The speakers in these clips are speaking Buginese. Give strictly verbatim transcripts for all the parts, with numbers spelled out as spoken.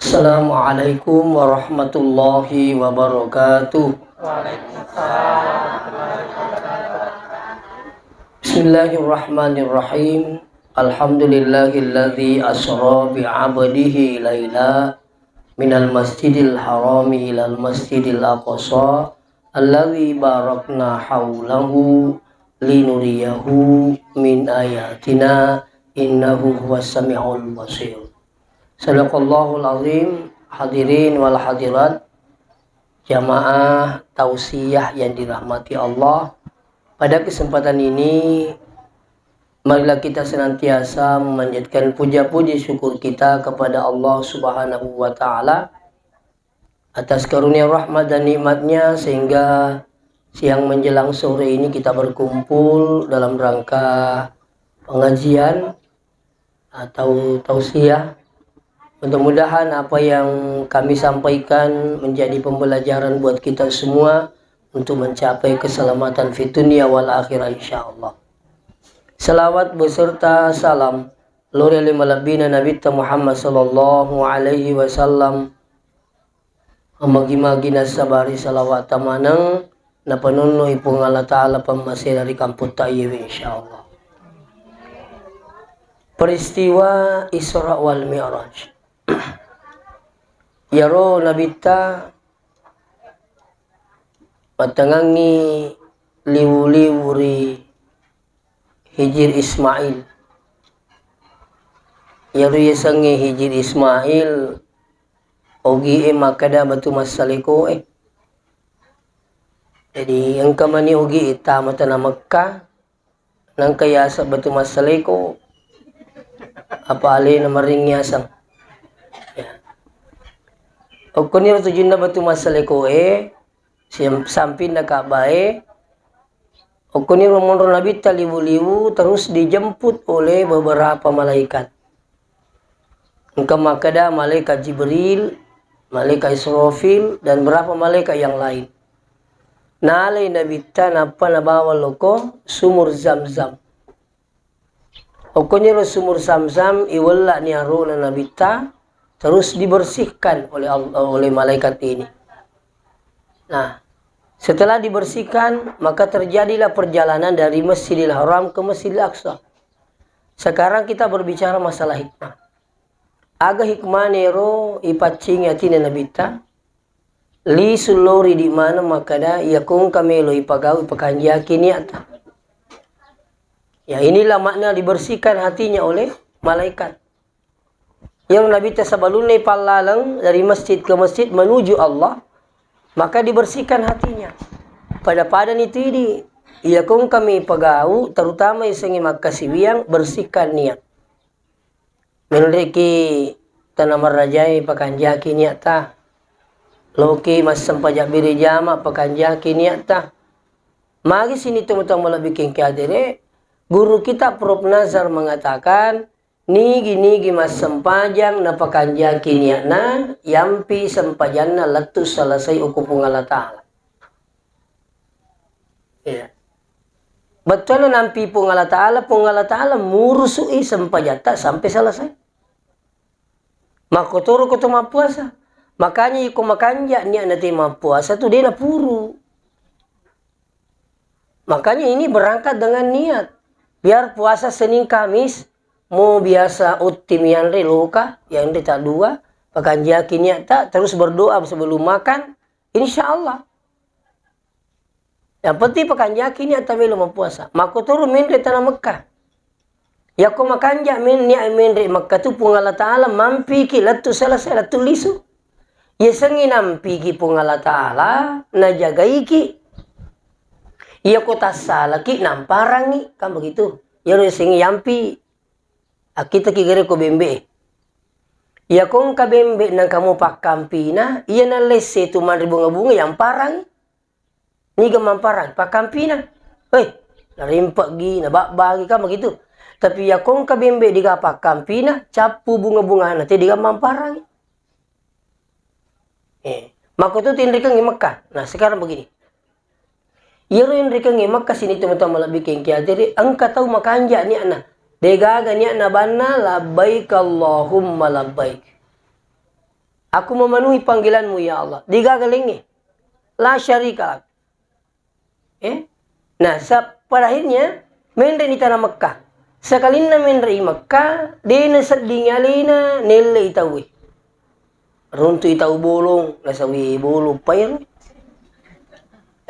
Assalamualaikum warahmatullahi wabarakatuh. Bismillahirrahmanirrahim. Alhamdulillahilladzi asra bi abdihi laila minal masjidil harami ilal masjidil aqsa alladzi barakna haulahu linuriyahu min ayatina innahu huwas samiul basir. Sadaqallahul azim. Hadirin wal hadirat, jamaah tausiah yang dirahmati Allah. Pada kesempatan ini, marilah kita senantiasa memanjatkan puja puji syukur kita kepada Allah Subhanahu wa Ta'ala atas karunia rahmat dan nikmatnya, sehingga siang menjelang sore ini kita berkumpul dalam rangka pengajian atau tausiah. Mudah-mudahan apa yang kami sampaikan menjadi pembelajaran buat kita semua untuk mencapai keselamatan fid dunya wal akhirah, insyaallah. Salawat beserta salam lori lima lebbina Nabitta Muhammad sallallahu alaihi wasallam. Magi-magi nassabari salawat tamaneng, napanonnoi Puang Allah Ta'ala pammasena ri kamputta iyewe, insyaallah. Peristiwa Isra wal Mi'raj. Iyaro Nabitta mattengangngi liwu-liwu ri Hijir Ismail. Iyaro yasengnge Hijir Ismail, ogie makkeda batu massalekoe. Jadi, engka mani ogie tama tana Mekka, nengka yaseng batu massaleko, apa alena maring yaseng. Ya. Okkoniro tujunna batu massalekoe, siam-, sampinna Ka'bae, okkoniro monro Nabitta liwu-liwu, terus dijemput oleh beberapa malaikat. Engka makkeda malaikat Jibril, malaikat Israfil, dan berapa malaikat yang lain. Nalai Nabitta nappa nabawa loko sumur Zamzam. Okkoniro sumur Zamzam iwellani arona Nabitta, terus dibersihkan oleh Allah, oleh malaikat ini. Nah, setelah dibersihkan, maka terjadilah perjalanan dari Masjidil Haram ke Masjidil Aqsa. Sekarang kita berbicara masalah hikmah. Aga hikmahna ero ipaccingi atina Nabitta? Lisu lori di mana makkeda, iya ko engka melo ipagau, ipakanjaki niatta. Ya, inilah makna dibersihkan hatinya oleh malaikat. Iyaro Nabitta sebelumna ipallaleng dari masjid ke masjid menuju Allah, maka dibersihkan hatinya. Pada-pada ni tu idi, iya ko engka mi pagau, terutama isengnge makkasiwiang, bersihkan niat. Menreki tana marajai, pakanjaki niatta. Loki massempajang biri jama, pakanjaki niatta. Magi sini teman-teman lebih kengki hadere, guru kita Prof Nazar mengatakan, nigi-nigi massempajang napakanjaki niatna, yampi sempajanna lettu selesai okko Puang Allah Ta'ala. Iya. Bettuanna nampi Puang Allah Ta'ala, Puang Allah Ta'ala murusui sempajatta sampai selesai. Makkotoro ko to mappuasa. Makanya iko makanja niatna te mappuasa tu de napuru. Makanya ini berangkat dengan niat. Biar puasa Senin Kamis, mo biasa utti mianre loka, yanre taddua, pakanjaki niatta, terus berdoa sebelum makan, insya Allah. Yang penting pakanjaki niatta melo mappuasa. Makkotoro menre tana Mekka. Yakko makanja men-, niat menre Mekka tu Puang Allah Ta'ala mampiki lettu selesai, lettu lisu. Yasengnge nampiki Puang Allah Ta'ala, najagaiki. Iyako tassalaki, namparangi, kan begitu. Iyaro yasengnge yampi. Akkitaki gare ko bembe. Iyako engka bembe nangka mo pakkampina, iya nallesse tu manre bunga-bunga, yamparangi. Niga mamparang, pakkampina. Hei, narimpe'gi, nababbagi, kan begitu. Tapi yakko engka bembe diga pakkampina, cappu bunga-bungana, te diga mamparangi. Eh, makko tu tinrikeng i Mekka. Nah, sekarang begini. Iyaro inrikeng i Mekka sini teman-teman lebih kengki hadiri, engka tau makanja niatna. Degaga niatna banna, labbaik Allahumma labbaik. Aku memenuhi panggilanmu, ya Allah. Degaga laingnge. La syarika lak. Eh? Nah, sa-, pada akhirnya, menre ni tanah Mekah. Sekalinna menre i Mekah, de nasedding alena, nelle i tauwe. Runtu i tau bolong, nasawi bolong, pair.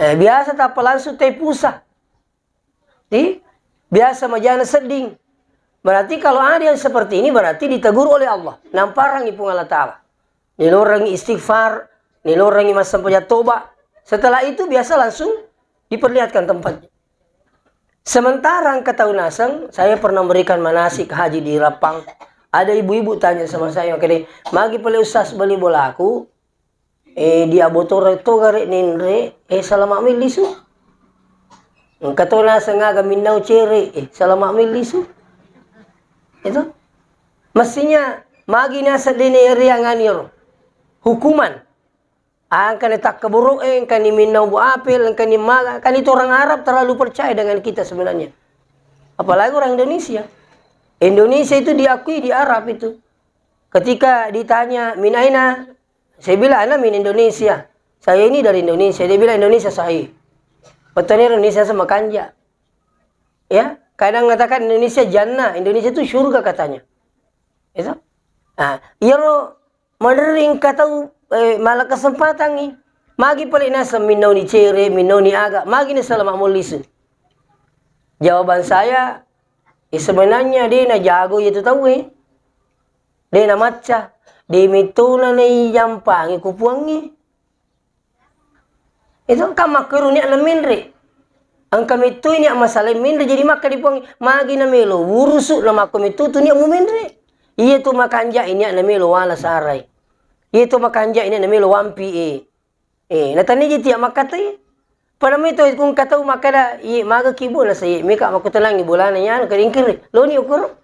Eh, biasa tappa langsung tai pusa. Di, biasa majana sedding. Berarti kalau ada yang seperti ini, berarti ditegur oleh Allah. Namparangi Puang Allah Ta'ala. Nilorangi istighfar, nilorangi massempajang toba. Setelah itu biasa langsung diperlihatkan tempatnya. Sementara engka tau naseng, saya pernah memberikan manasik haji di Rappang. Ada ibu-ibu tanya sama saya, makanya, "Magi pale Ustaz beli bolaku?" Eh, di abotoro to gare nenre, eh, salama mellisu. Engka to naseng aga minnau cere, eh, salama mellisu. Itu. Mestinya magi naseng dene ere angani ro. Hukuman. Angka ni takkaburu, eh, engka ni minnau bu apel, engka ni maga, kan itu orang Arab terlalu percaya dengan kita sebenarnya. Apalagi orang Indonesia. Indonesia itu diakui di Arab itu. Ketika ditanya, "Min aina?" Saya bilang, "Ana min Indonesia. Saya ini dari Indonesia." Dia bilang, "Indonesia sahih." Betulnya Indonesia sama kanja. Ya, kadang mengatakan Indonesia jannah, Indonesia itu surga katanya. Itu. Nah, iyaro maderring katau, eh, mala kesempatan i. Magi pale naseng minnau ni cere, minnau ni aga, magi ni salama mollisu. Jawaban saya, eh, sebenarnya de najago itu tauwe. De namacca, de metona naijampangi ku puangnge. Itu kan makkero niat na menre. Engka metoi niat masalai menre, jadi makka di puangnge, magi na melo wurusu na makko metu tu niat mu menre. Iya tu makanja niat na melo wala sarai. Iya tu makanja niat na melo wampi e. Eh, natanni je tiap makkatai. Pada mai tau, ku engka tau makkada, "Iye, maga ki, Bu?" Nasa, "Iye, meka makkutanangi bolana nyana, ka dingkiri. Loni ukuro."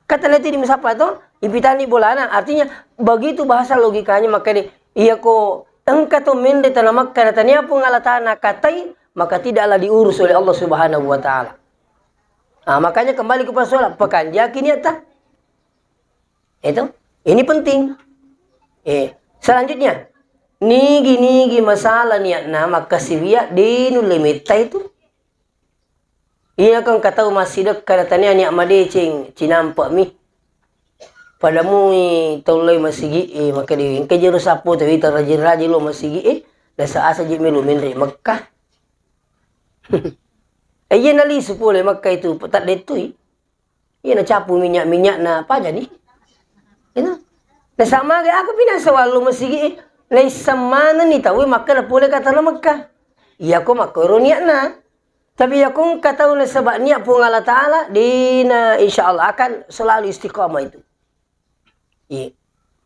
Kata nanti di musapa to, ipitani bolana. Artinya, begitu bahasa logikanya, makkada, iya ko engka to menre tana makka, na tania Puang Allah Ta'ala katai, maka tidaklah diurus oleh Allah Subhanahu wa Ta'ala. Ah, makanya kembali ke persoalan, pekanjaki niatta. Itu, ini penting. Eh, selanjutnya, nigi-nigi masalah niatna makkasiwiya de nulle metta itu. Iya kan katau massidekka na tania niat madeceng, cinampa mi. Pada mui tau lai masigi e, maka di engka jero sappo tawita rajin-rajin lo masigi e, nasa asa je melo menre Mekka. Eh, iya nalisu pole Mekka itu, taddettui. Iya nacapu minyak-minyakna pajani. Itu. Nasama aga, aku pinasa wallo masigi, eh. Naisseng manenni tau, eh, makkeda pole ka tana Mekka. Iya ko makkoro niatna. Tapi iya ko engka tau nasaba niat Puang Allah Ta'ala, dina, insya Allah akan selalu istiqamah itu. Iya.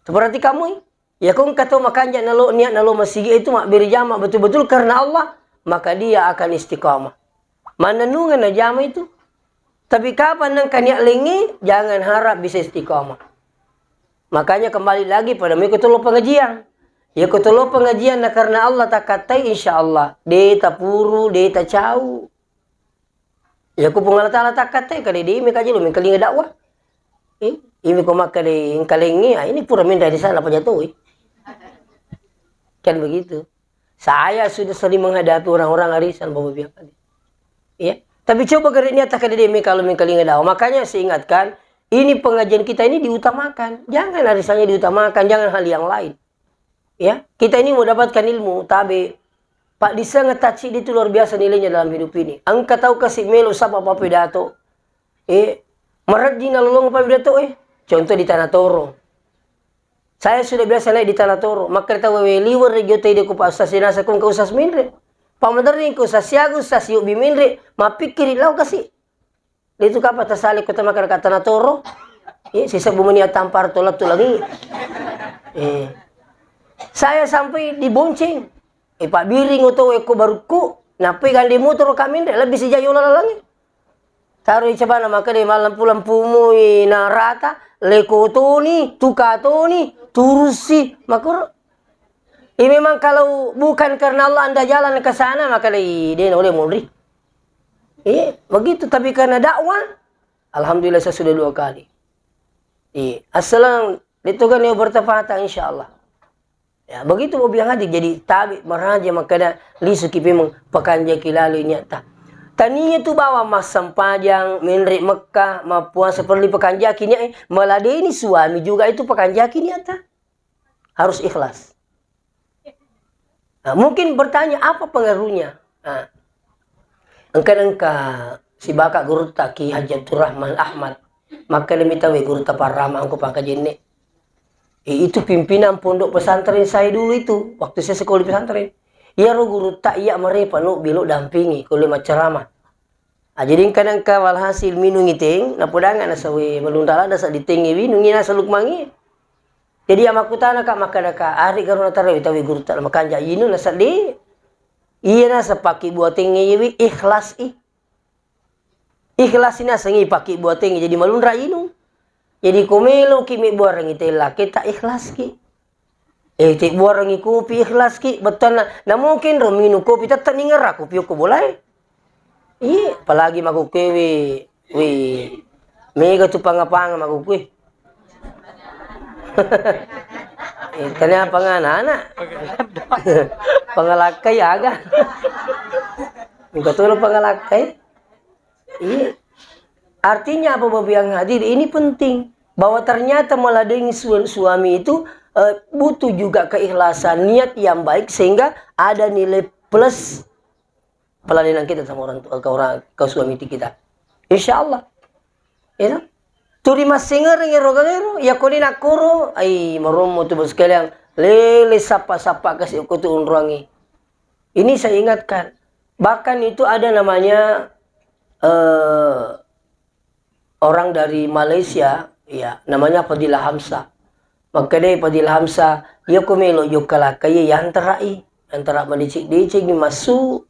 Itu berarti kamu, eh. Iya ko engka tau makanja nalo niat nalo masigi itu mabbere jama betul-betul karena Allah, maka dia akan istiqamah. Mannennungeng najama itu. Tapi kapan nengka niat lengngi, jangan harap bisa istiqamah. Makanya kembali lagi pada mui kutolo pengajian. Ya kutolo pengajian na karena Allah takattai, insya Allah. De tapuru, de tacau. Ya ku Puang Allah Ta'ala takattai, kade de mi kaji lo mengkalinga dakwah. Eh, imi ko makkade engka lengngi, ah, ini pura minta di sana pajatoi. Kan begitu. Saya sudah sering menghadapi orang-orang arisan, Bapak Ibu yang hadir. Ya. Tapi coba gare niat takade de mi kalau mengkalinga dakwah. Makanya saya ingatkan, ini pengajian kita ini diutamakan. Jangan arisannya diutamakan, jangan hal yang lain. Ya, kita ini mau dapatkan ilmu, tabe. Pak, disanga tacci itu luar biasa nilainya dalam hidup ini. Engka tau kasi melo sapa pappidato. Eh, marejjing nalolong pappidato, eh. Contoh di Tanah Toro. Saya sudah biasa naik di Tanah Toro. Maka tau wewe liwer regio tede ku Pak Ustaz, nasa ku engka Ustaz minre. Pak Madaring ku Ustaz Siagu, Ustaz Yubi minre. Mapikkiri lau kasi. Itu kapang tasale kota makkeda ka Tanah Toro. Eh, sisebbu meni attampar tola tulangi. Eh. Saya sampai dibonceng. Eh, pabbiring oto wekko barukku, nappai gande motoro kami nre, lebbi sijai yola lalangi. Taro i cabana makkeda malampu-lampumu i narata, leko toni, tuka toni, turusi, makkoro. Eh, memang kalau bukan karena Allah anda jalan ke sana, maka dai, de na oleh munri. Eh, begitu. Tapi karena dakwah, alhamdulillah saya sudah dua kali. Eh, assalam, De'to gani bertepatan, insyaallah. Ya, begitu Bobi yang hadir. Jadi tabe maraja makkeda lisuki pemeng pakanjaki lalo niatta. Tania tu bawa massempajang, menre Mekah, mappuasa perlu pakanjaki niat, eh, meladeni suami juga itu pakanjaki niatta. Harus ikhlas. Nah, mungkin bertanya, apa pengaruhnya? Nah, engka-engka sibaka gurutta Ki Haji Abdurrahman Ahmad. Makkeda mita we gurutta Parrama angko pangka jenne. Eh, itu pimpinan pondok pesantren saya dulu itu, waktu saya sekolah di pesantren. Iyaro gurutta iya marepa no bilo dampingi kulle maccarama. Ah, jadi engka-engka walhasil minungi teng, napodangnga nasawe balunrala nasa ditengngi winungi nasa Lukmangi. Jadi amakkutana ka makkada ka, ari garo natarawi tawi gurutta makanja inu nasaddi. Iya nasa paki buatengnge yewi ikhlas i. Ikhlas i nasengi paki buatengnge jadi malunra inu. Jadi ko meloki mebbuarengi tella ke tak ikhlas ki. Eh, tebbuarengi kopi ikhlas ki, bettuanna. Na mungkin ro minung kopi, tette ningerra kopi okko bolae. Iya, apalagi makukkewe, wi. Mega tu panga-panga makukkue. Eh, tania pangana anak. Pangalakkai aga. Engka tu lo pangalakkai. Iya. Artinya apa, Bapak yang hadir? Ini penting. Bahwa ternyata meladeni su-, suami itu, eh, butuh juga keikhlasan, niat yang baik, sehingga ada nilai plus pelayanan kita sama orang tua, ke orang, ke suami kita. Insya Allah. Ya toh? Turi massengereng ero gagero, ya koni nakoro, ai, marommo tu bos sekalian, lele sapa-sapa kasih kutu unruangi. Ini saya ingatkan. Bahkan itu ada namanya, eh, orang dari Malaysia, ya, namanya Fadilah Hamzah. Makkedai Fadilah Hamzah, iya ko melo jokka lakkai, ya, yantara'i. Yantara madeceng-deceng massu.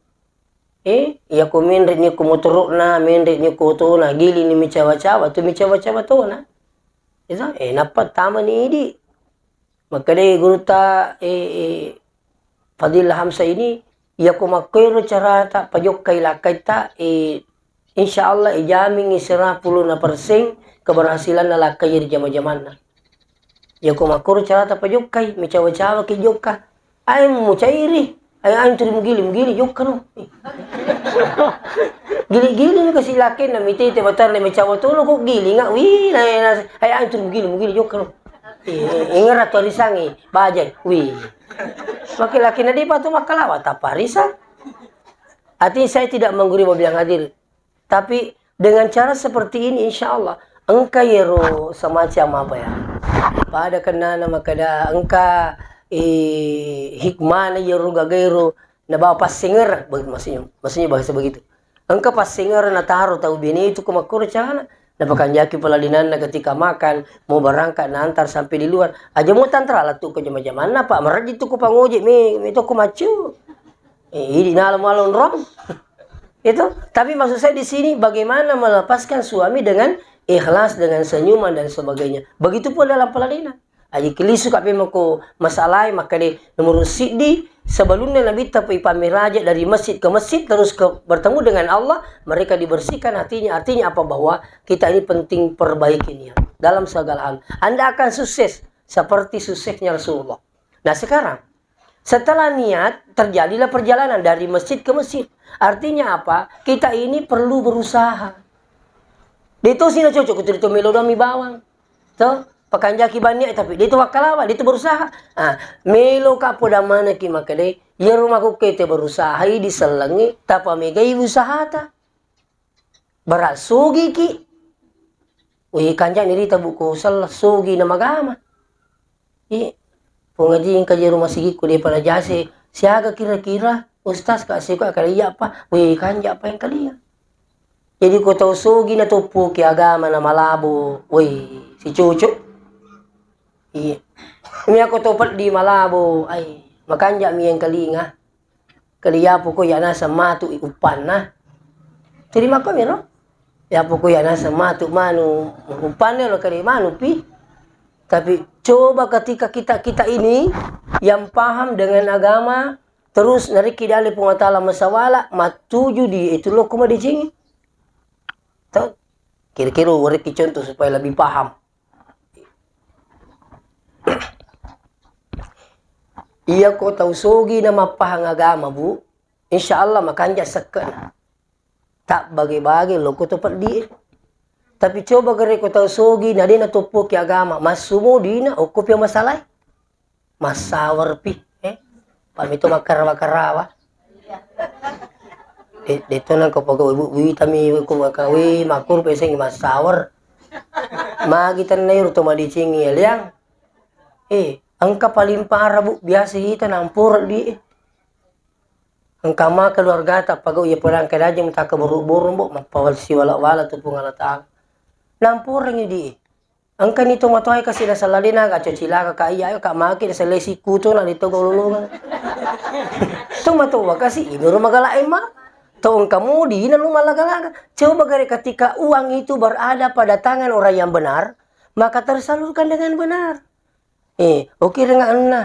Eh, iya ko menre ni ko motoro'na, menre ni ko otona, giling ni micawa-cawa, tu micawa-cawa tona. Itu, eh, nappa tama ni idi. Makkedai gurutta, eh, eh, Fadilah Hamzah ini, iya ko makkoero carata pajokkai lakkaitta, eh, insya Allah ijamingi seratus persen keberhasilanna lakkai ri jama-jamanna. Iya ko makkoro carata pajokkai, micawa-cawa ki jokka. Ai mucairi, ai, ai turi mugiling, mugiling jokka no. Giling-giling kasi lakkenna mitete batarna micawa tolo ko giling, ah, wi, na, na, ai, ai turi mugiling, mugiling jokka no. Eh, eh, ingerra tu arisangi, bajai, wi. Maki lakkenna depa tu makkalawa, tappa arisang. Artinya saya tidak menggurui Bapak yang hadir. Tapi dengan cara seperti ini, insya Allah, engka yero semacam apa ya, pada kenana makkeda, engka, eh, hikmana yero gagaero, nabawa passenger, be-, maksudnya, maksudnya bahasa begitu. Engka passenger nataro tau bene itu ko makkoro carana. Napakanjaki pelalinanna ketika makan, mau berangkat, naantar sampai di luar. Aja mau tantra latu ke jama-jamanna, Pak, merajit tu ko pangoje, me, me to ko macu. Eh, idi nalo malonrong. Itu. Tapi maksud saya di sini bagaimana melepaskan suami dengan ikhlas, dengan senyuman dan sebagainya. Begitupun dalam pelalinan. Aji kilisu kape mako masalah, maka di nomor siddi, sebelumnya Nabi tapi pamiraja dari masjid ke masjid terus ke bertemu dengan Allah, mereka dibersihkan hatinya. Artinya apa? Bahwa kita ini penting perbaiki niat dalam segala hal. Anda akan sukses seperti suksesnya Rasulullah. Nah, sekarang setelah niat, terjadilah perjalanan dari masjid ke masjid. Artinya apa? Kita ini perlu berusaha. Deto sina cocok kutu deto melo doang mi bawang. To, pakanjaki banni, tapi deto wakkalawa, deto berusaha. Ah, melo ka poda mana ki makkeda, iya rumah ku kete berusaha, i disellengi, tapa megai usahata. Bara sogiki. Wih, kanjani rita buku sella sogi na magama. Ih, pongajing ka jeru masigikku depa najase. Siaga kira-kira ustaz ka siko kali iya apa? Wih, kanja apa yang kalian? Jadi ko tau sogi na toppo ki agama na malabo. Wih, si cucu. Iya. Mi ako to peddi malabo. Ai, makanja mi yang kalinga. Kali yapo ko ya naseng matu i uppanna. Jadi makko miro. Yapo ko ya naseng matu manu uppanna lo kali manu pi. Tapi coba ketika kita, kita ini yang paham dengan agama, terus nariki dale Puang Allah Taala masawala, matuju di itu lo kuma dijing. Tau? Kira-kira wariki contoh supaya lebih paham. Iya ko tau sogi na mappahang agama, Bu, insya Allah makanja sekke'na. Tak bage-bage loko to peddi. Tapi coba gare ko tau sogi na de na toppoki agama, massumo dina okko pia masalai. Massawer pi, eh. Pamito makkarawa-karawa. De, de to nangka pogau ibu, witami ko makawi, makur peseng massawer. Magi tenna iro to madicingi liang. Eh, engka paling parah, Bu, biasa ita namporo di, eh. Engka ma keluargata pagau iya podang kedaji mutaka boru-boru, Bu, mappawal siwala-wala tu Puang Allah Taala. Namporengi di, eh. Engkani to matoae kasi nasallalina aga cocilaka ka iya, ka maki nasalai sikuto na di to gololongan. To matoa kasi inuru magala emma. To engka modi na lu malaga-laga. Coba gare ketika uang itu berada pada tangan orang yang benar, maka tersalurkan dengan benar. Eh, oke dengan anna.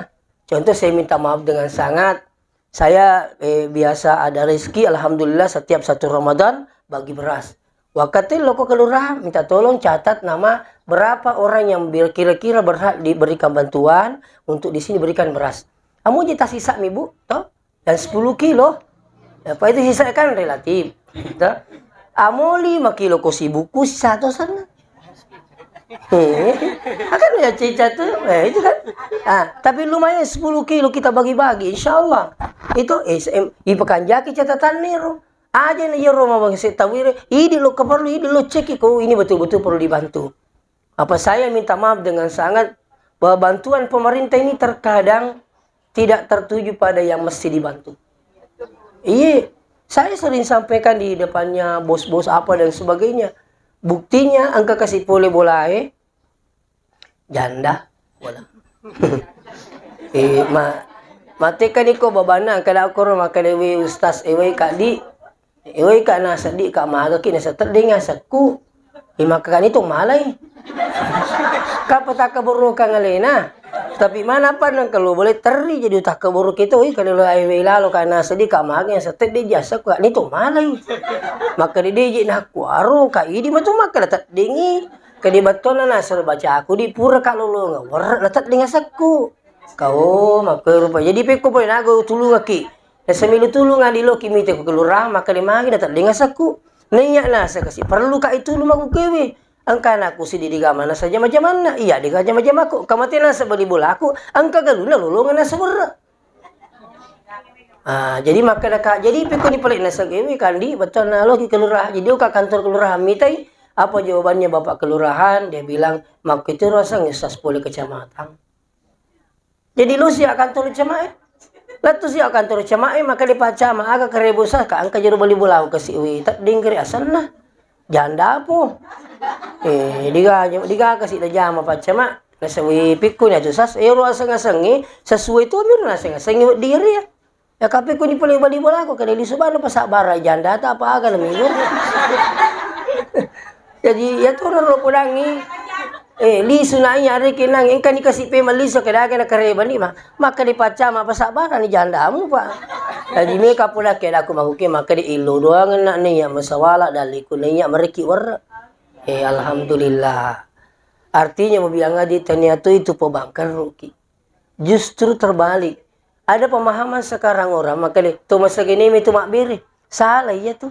Contoh saya minta maaf dengan sangat. Saya, eh, biasa ada rezeki, alhamdulillah setiap satu Ramadan bagi beras. Wakati loko kelurahan minta tolong catat nama berapa orang yang bir-, kira-kira berhak diberikan bantuan untuk di sini berikan beras. Amo je tasisa mi, Bu, toh? Dan sepuluh kilo. Apa itu sisa kan relatif. Toh? Amo lima kilo ko sibuku sisa to sana. Eh, akan ya cica tuh, eh, itu kan. Ah, tapi lumayan sepuluh kilo kita bagi-bagi, insya Allah. Itu, eh, em, ipakanjaki catatan niro. Aja na iyaro mabangsa tawire, idi lo keperlu, idi lo cek ko ini betul-betul perlu dibantu. Apa saya minta maaf dengan sangat bahwa bantuan pemerintah ini terkadang tidak tertuju pada yang mesti dibantu. Iya, saya sering sampaikan di depannya bos-bos apa dan sebagainya. Buktinya engka kasi pole bolae, janda. Wala. Eh, ma-, mateka niko babana, kada koro makkeda, "We ustaz, eh, we kak di, eh, we kak na seddi kak maga ki na seteddeng asekku." Eh, maka kan itu malai. Kapa takka borokang alena. Tapi mana apa nang kalau boleh teri jadi takka borok itu, "Ih, kada lo ai we lalo kak na seddi kak maga na seteddeng asekku." Kan itu malai. Maka di deje na kuaro kak idi matu maka na teddengi. Kedi battona nasero bacaku di pura kalolonga werre na teddeng asekku. Kau makkero rupa. Jadi pekko pole nago tulungaki. Nasemilu tulunga di loki mite ku kelurahan maka de magi na teddeng asekku. Naiya naseng kasi perlu ka itulung maku kewe. Engkana ku sidi digamana sajama-jamanna. Iya diga jama-jamaku. Kamate naseng bali bolaku. Engka galuna lolonga naseng werre. Ah, jadi makkeda ka, jadi pekko ni pale naseng ewe kandi, betul na loki kelurahan. Jadi oka kantor kelurahan mitai, apa jawabannya Bapak Kelurahan? Dia bilang, "Makkitiro aseng sas pole kecamatan." Jadi lo sia kantor camae. Lettu sia kantor camae, maka di pacama aga kerebo sa ka engka jero bali bolau kasi wi, tedding kere asenna. Janda po. Eh, diga, diga kasi na jama pacama. Nasewi pikku ni atu sas, eh, ro aseng-asengi, sesuai tu amir naseng-asengi wedding ria. Ya, kape kuni pole bali bolako, kene lisu bana pasabbara jandata apa aga na melo. Jadi, ya, toro lo podangi. Eh, lisu na iya, reke nang, engka ni kasi pe malisu, kedaga na karebani, ma. Maka di pacama pasabbara ni jandamu, Pak. Jadi, meka poda kedaku makuke, maka di illo doang na ni ya masawala daliku na iya mereki werre. Eh, alhamdulillah. Artinya, mabilang adi tania tu itu pabangkarruki. Justru terbalik. Ada pemahaman sekarang orang, makanya to masagenai itu mabbere. Salah iya tu.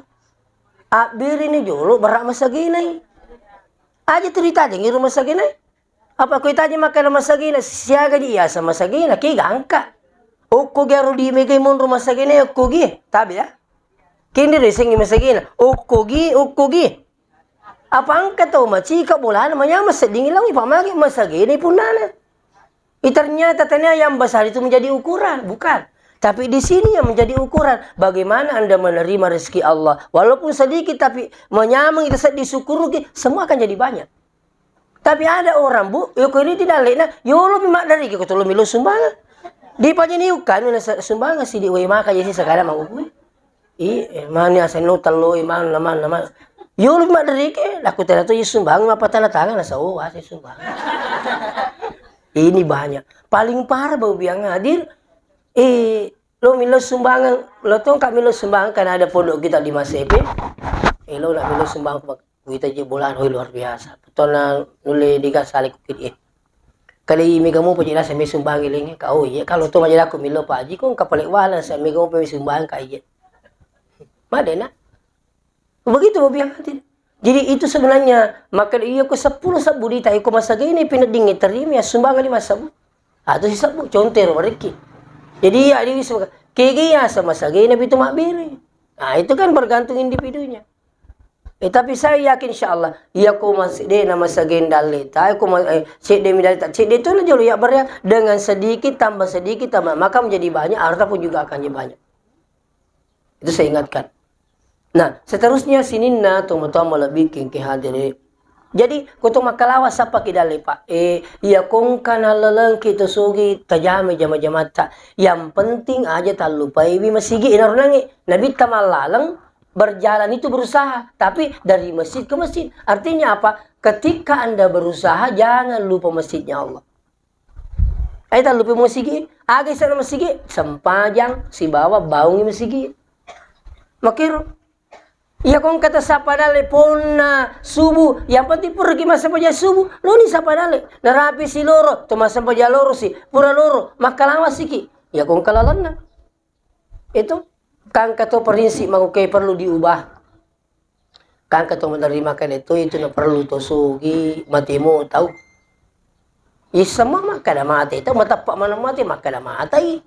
Abbere ni jolo berhak masagenai. Aja tu ditajengi rumah sagenai. Apa ko itaje makkeda masagina, siaga ji iasa masagina, ke gangka. Okko gi aro di megai monro masagina, okko gi, tabe ya. Kende risengi masagina, okko gi, okko gi. Apa engka tau macika bolana manyama seddingi lawi, pamage masagina punnana. Eh, ternyata tania yang besar itu menjadi ukuran, bukan. Tapi di sini yang menjadi ukuran, bagaimana Anda menerima rezeki Allah. Walaupun sedikit, tapi menyameng itu sedih, syukuruki, semua akan jadi banyak. Tapi ada orang, Bu, yoko ini tidak lena, yolo mi maddariki ko tolo milo sumbangan. Di pajani ukan na sumbangan sidi wai maka jadi sekadar mau gue. I, eh, mani asal no telo, i, man, man, man. Yolo mi maddariki, laku tena to sumbangan apa tanda tangan nasa, oh, asal sumbangan. Ini banyak. Paling parah bau biang hadir, eh, lo milo sumbangan, lo tong kak milo sumbangan karena ada pondok kita di Masepe. Eh, lo nak milo sumbangan Wita je bola, oh, luar biasa. Betona nulle diga sale ku kidi. Kali mega mopa je naseng mai sumbangi lengnge ka, oh iya, kalau to majalaku millau Pak Haji, ko engka pale wala naseng mega mopa mai sumbang ka, iya. Madena. Begitu, Bobi yang hati. Jadi itu sebenarnya, maka iya ko seppulo sebbu dita, iko masagena peneddingnge terima ya sumbangan lima sebbu. Atau si sebbu, contoh ro, mereki. Jadi iya, di wisma, kege ya sama sagena pitu mabbere. Nah, itu kan bergantung individunya. Eh, tapi saya yakin, insya Allah, iya ko mas-, de na masagena dalle ta, ko ma-, eh, cedde mi dalle ta, cedde itu na jolo ya, berea, dengan sedikit tambah sedikit tambah, maka menjadi banyak, harta pun juga akan jadi banyak. Itu saya ingatkan. Nah, seterusnya sininna tomatoa malebbi kengke hadiri. Jadi, ko to makkalawa sappa ki dalle, Pak. Eh, iya ko engka nallalengki to sugi tajame jama-jamatta. Yang penting aja tallupaiwi masigi, ina runangi. Nabitta mallaleng berjalan itu berusaha, tapi dari masjid ke masjid. Artinya apa? Ketika Anda berusaha, jangan lupa masjidnya Allah. Ai tallupi masigi, aga isana masigi, sempajang sibawa baungi masigi. Makiro. Iya ko engka tasappa dalle ponna subuh, yang penting puraki massempajang subuh, loni sappa dalle. Narapi si loro, to massempajang loro si, pura loro, makkalawa siki. Iya ko engka lalenna. Itu kan engka to prinsip makkukkuae perlu diubah. Kan engka to menerima kale to itu na perlu to sugi, mate mo tau. Isseng ma makkeda mate tau, mateppa maneng mate makkeda matei.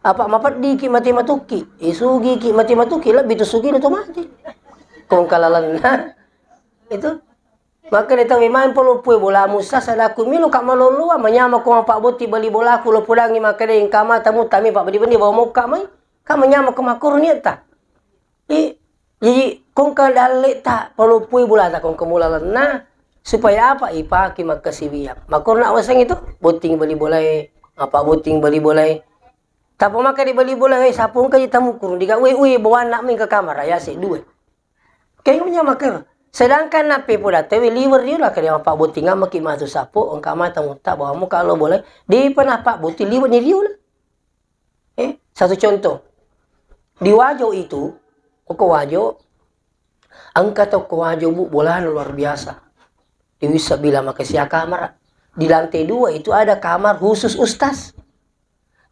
Apa mapeddiki mate matukki, isugi ki mate matukki, lebbi to sugi to mate. Ko engka lalenna. Itu. Makkeda tau, "Memang paloppoi bolamu, Ustaz, anakku melo ka maloloa, manyamako mappabbotting bali bolaku, lo podangngi makkeda engka mata muttami pabbendi-bendi bawa mokka mai, ka manyamako makkoro niatta." Eh, jadi kongka dalle ta paloppoi bolata kongka mula lenna, supaya apa? Ipake makkasiwiang. Makkoro na waseng itu, botting bali bolae, apa botting bali bolae. Tappa makkeda bali bolae, "Weh, sapo engka ji tamukkuru, diga, weh, weh, bawa anak meng ke kamar, ya, se dua." Keng menyamakan. Sedangkan nappe poda tewe liwer riula, kede mappabotting maki matu sapo, engka mata mutta bawa muka lo boleh. Di pernah pabbotting liwer ni riula. Eh, satu contoh. Di Wajo itu, ko Wajo, engka to ko Wajo, Bu, bolana luar biasa. Di Wisabila maka sia kamar. Di lantai dua itu ada kamar khusus ustaz.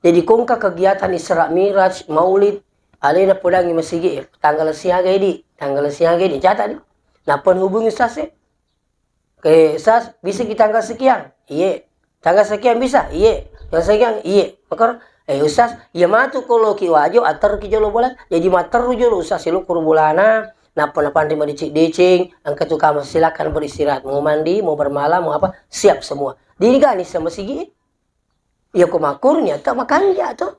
Jadi kongka kegiatan Isra Miraj, Maulid, alena podangi masigi, tanggal siaga di, tanggal siaga di, catat di. Nappa hubungi ustaz e. Ke ustaz, bisa ki tanggal sekian? Iye. Tanggal sekian bisa? Iye. Tanggal sekian? Iye. Makar, eh ustaz, iya matu ko loki Wajo, atter ki jolo bola. Jadi matteru jolo ustaz e lo kuru bolana, nappa napanri madeceng-deceng, engka tu kamar, silakan beristirahat, mau mandi, mau bermalam, mau apa, siap semua. Di gani sama sigi. Iya ko makkoro niatta makanja to.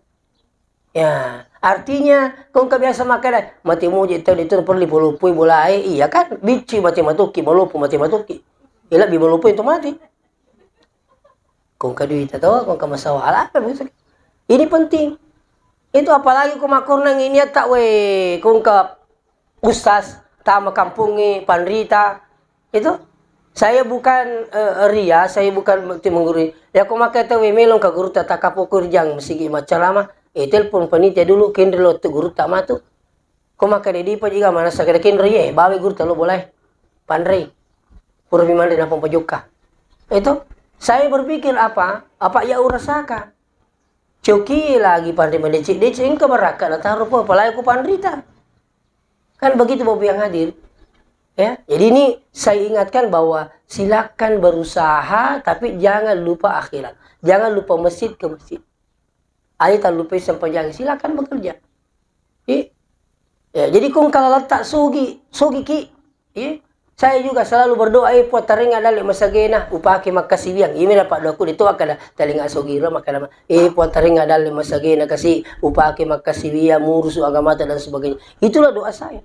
Ya, artinya ko engka biasa makkeda, "Mate moje tau de tu perlu poloppoi bolae." Iya kan? Bicci mate matokki, maloppo mate matokki. Iya lebbi maloppo itu mate. Ko engka duita to, ko engka masalah apa bisa. Ini penting. Itu apalagi ko makkoro nang ini niatta we, ko engka ustaz, tama kampungnge, panrita. Itu, saya bukan, eh, ria, saya bukan berarti menggurui. Ya, ko makkeda tau, "Weh, melong ka gurutta, takkapo ko rijang masigi maccarama." Eh, telepon panitia dulu, kenre lo tu gurutta matu. Ko makkeda dipa jiga manassa keda kenre, ye, bawa gurutta lo boleh. Panrei. Pura mi manre nappa pajokka. Itu, saya berpikir apa? Apa ya urasakan? Coki lagi panre madeceng-deceng, engka barakka nataro po, apalagi ko panrita. Kan begitu, Bapak yang hadir. Ya, jadi ini saya ingatkan bahwa silakan berusaha, tapi jangan lupa akhirat. Jangan lupa masjid ke masjid. Ayo tak lupa sempajang, silakan bekerja. Iya. Ya, jadi kong kalau letak sugi, sugi ki. Iya. Saya juga selalu berdoa, eh, Puang, taringa dalle masagena, upake makkasiwiang. Iya, dapat doaku itu, akkada talinga sogiro, makkada, eh, Puang, taringa dalle masagena kasi, upake makkasiwiang, murusu agamata dan sebagainya. Itulah doa saya.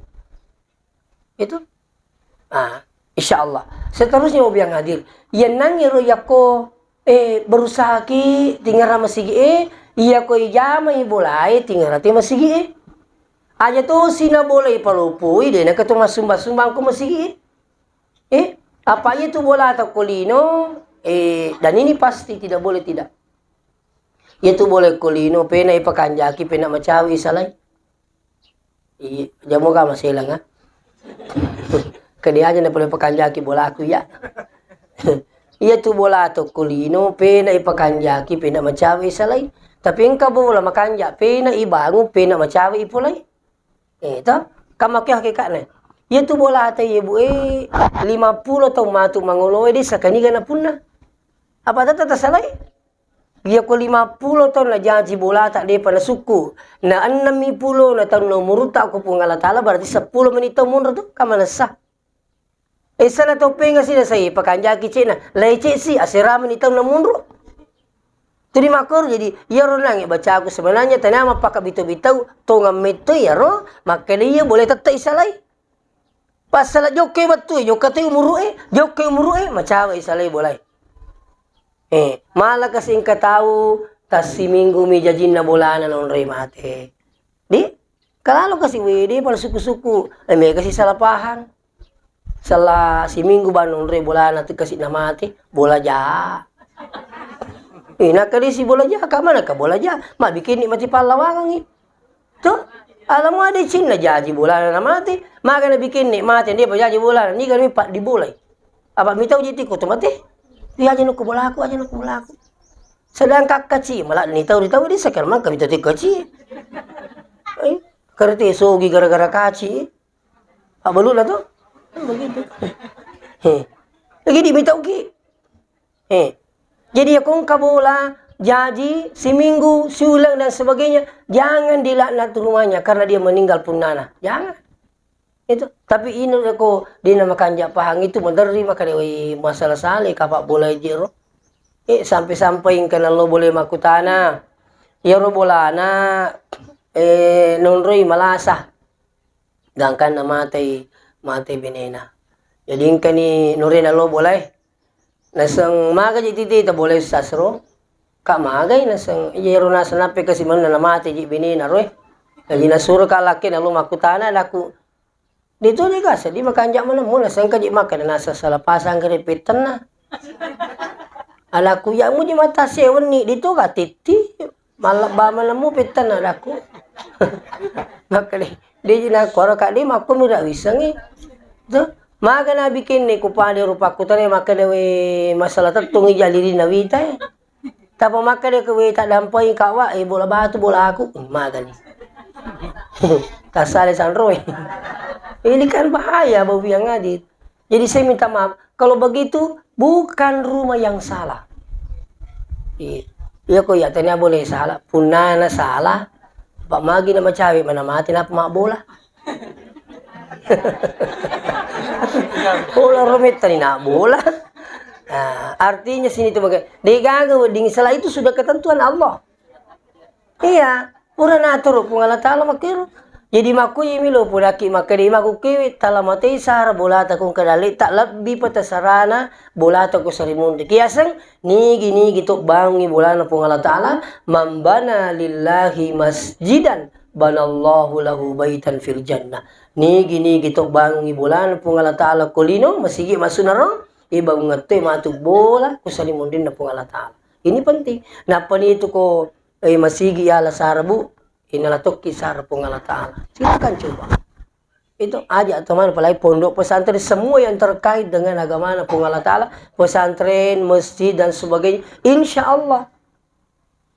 Itu. Ah, insya Allah. Seterusnya mau biang hadir. Iya nangiro yakko, eh, berusaha ki tingara masigi e, iya ko ijamai bolae tingara te masigi e. Aja tosi na bola ipalopoi, de naka to massumbang-sumbang ko masigi e. Eh, apa iya tu bola ta ko lino, eh, dan ini pasti tidak boleh tidak. Iya tu bola ko lino, pena ipakanjaki, pena macawi isalai. Iya, jamoga maselang, ah. Kede aja na pole pakanjaki bolaku, iya. Iyatu bola to ko lino, pena ipakanjaki, pena macawe isalai. Tapi engka bola makanja, pena ibangung, pena macawe ipolai. Eh, to? Kan makkeda hakikatna. Iyatu bola ta iye bu e, lima pulo taung matu mangoloe, de sakaniga napunna. Apa tata tasalai? Iya ko lima pulo taung najaji bolata, depa nasukku. Na ennem mi pulo na taung na umurutta ko Puang Allah Taala, berarti seppulo meni taung monro tu, kan manessa. Esana tau penga sina sai pakanjaki cena, lai cesi, aserami ni tau namunru. Tuli makkoro, jadi iyaro nange bacaku sebenarnya tania mappaka bitau-bitau, tongang metto iyaro, makkeda iya boleh tette isalai. Passala jokke battu, jokka te umuru e, jokke umuru e, macawa isalai bolai. Eh, mala kasi engka tau, tassiminggu mi jajinna bolana naonroi mate. Di, kalalo kasi wede pala suku-suku, eh, mega si salah paham. Sala siminggu bang naonroi bolana tu kasi namate, bola ja. Eh, nakadisi bola ja, ka mana ka bola ja? Ma bikin nikmati pallawangangi. Tuh, alamu ada cinna jaji bolana namate, maga na bikin nikmati, dia pajaji bolana, niga mi pak di bolai. Apa mitau jiti ko tu mate? Iya aja nuku bolaku, aja nuku bolaku. Sedangkan kaci, malah ni tau di tau di sekarang mangka mitau ti kaci. Eh, kerti sogi gara-gara kaci. Abbalu'na to? Begitu. He. Lagi di mitauki. He. Jadi ya kongka bola, jaji, siminggu, siuleng dan sebagainya, jangan dilaknat rumahnya karena dia meninggal punnana. Jangan. Itu. Tapi ino ko dina makanja pahang itu maderri maka dewe masalah sale kapak bola jero. Eh, sampai-sampai engka nallo boleh makutana. Iyaro bolana, eh, nonroi malasa. Gangkanna matei, matei benena. Jadi engkani nurena lo bolae. Naseng maga ji titi ta bolae sasro. Kak magai naseng iyaro naseng nappe kasi manna namate ji benena roe. Jadi nasuro ka lakke nalo makkutana daku. Ditu je ga seddi makanja manemu naseng ka ji makkeda naseng sala pasang kere pettenna. Anakku ya muji mata sewenni ditu ga titti. Mallebba manemu pettenna daku. Makkeda, de ji nakkoro kadde makko mira wisengngi. Tuh, maga nabikinni ku pade rupaku tane makkeda we masalah tettungi jalirina wita e. Tapa makkeda ke we taddampai kawa e bola batu bola aku. Magani. Tasale sanro e. Ini kan bahaya bau yang adit. Jadi saya minta maaf, kalau begitu bukan rumah yang salah. Iya, iya ko iya tania boleh salah, punnana salah, apa magi na macawe mana mati napa mak bola. Bola rometta ni nak bola. Nah, artinya sini itu bagai, degaga wedding salah itu sudah ketentuan Allah. Iya, pura naturu Puang Allah Taala makkiro. Jadi makkuyi mi lo puraki makkeda makku kiwi tala matei sara bolata kung kedalle tak lebbi pata sarana bolata ku sarimunri. Kiaseng nigi-nigi to bangungi bolana Puang Allah Taala, man bana lillahi masjidan banallahu lahu baitan fil jannah. Nigi-nigi to bangungi bolana Puang Allah Taala ko lino masigi masunaro, e bangungetto matu bola ku sarimunrinna Puang Allah Taala. Ini penting. Nappa ni itu ko eh, masigi yala sara bu, inala tokki sara Puang Allah Taala. Silakan coba. Itu aja teman, apalagi pondok pesantren, semua yang terkait dengan agama Puang Allah Taala, pesantren, masjid dan sebagainya, insya Allah.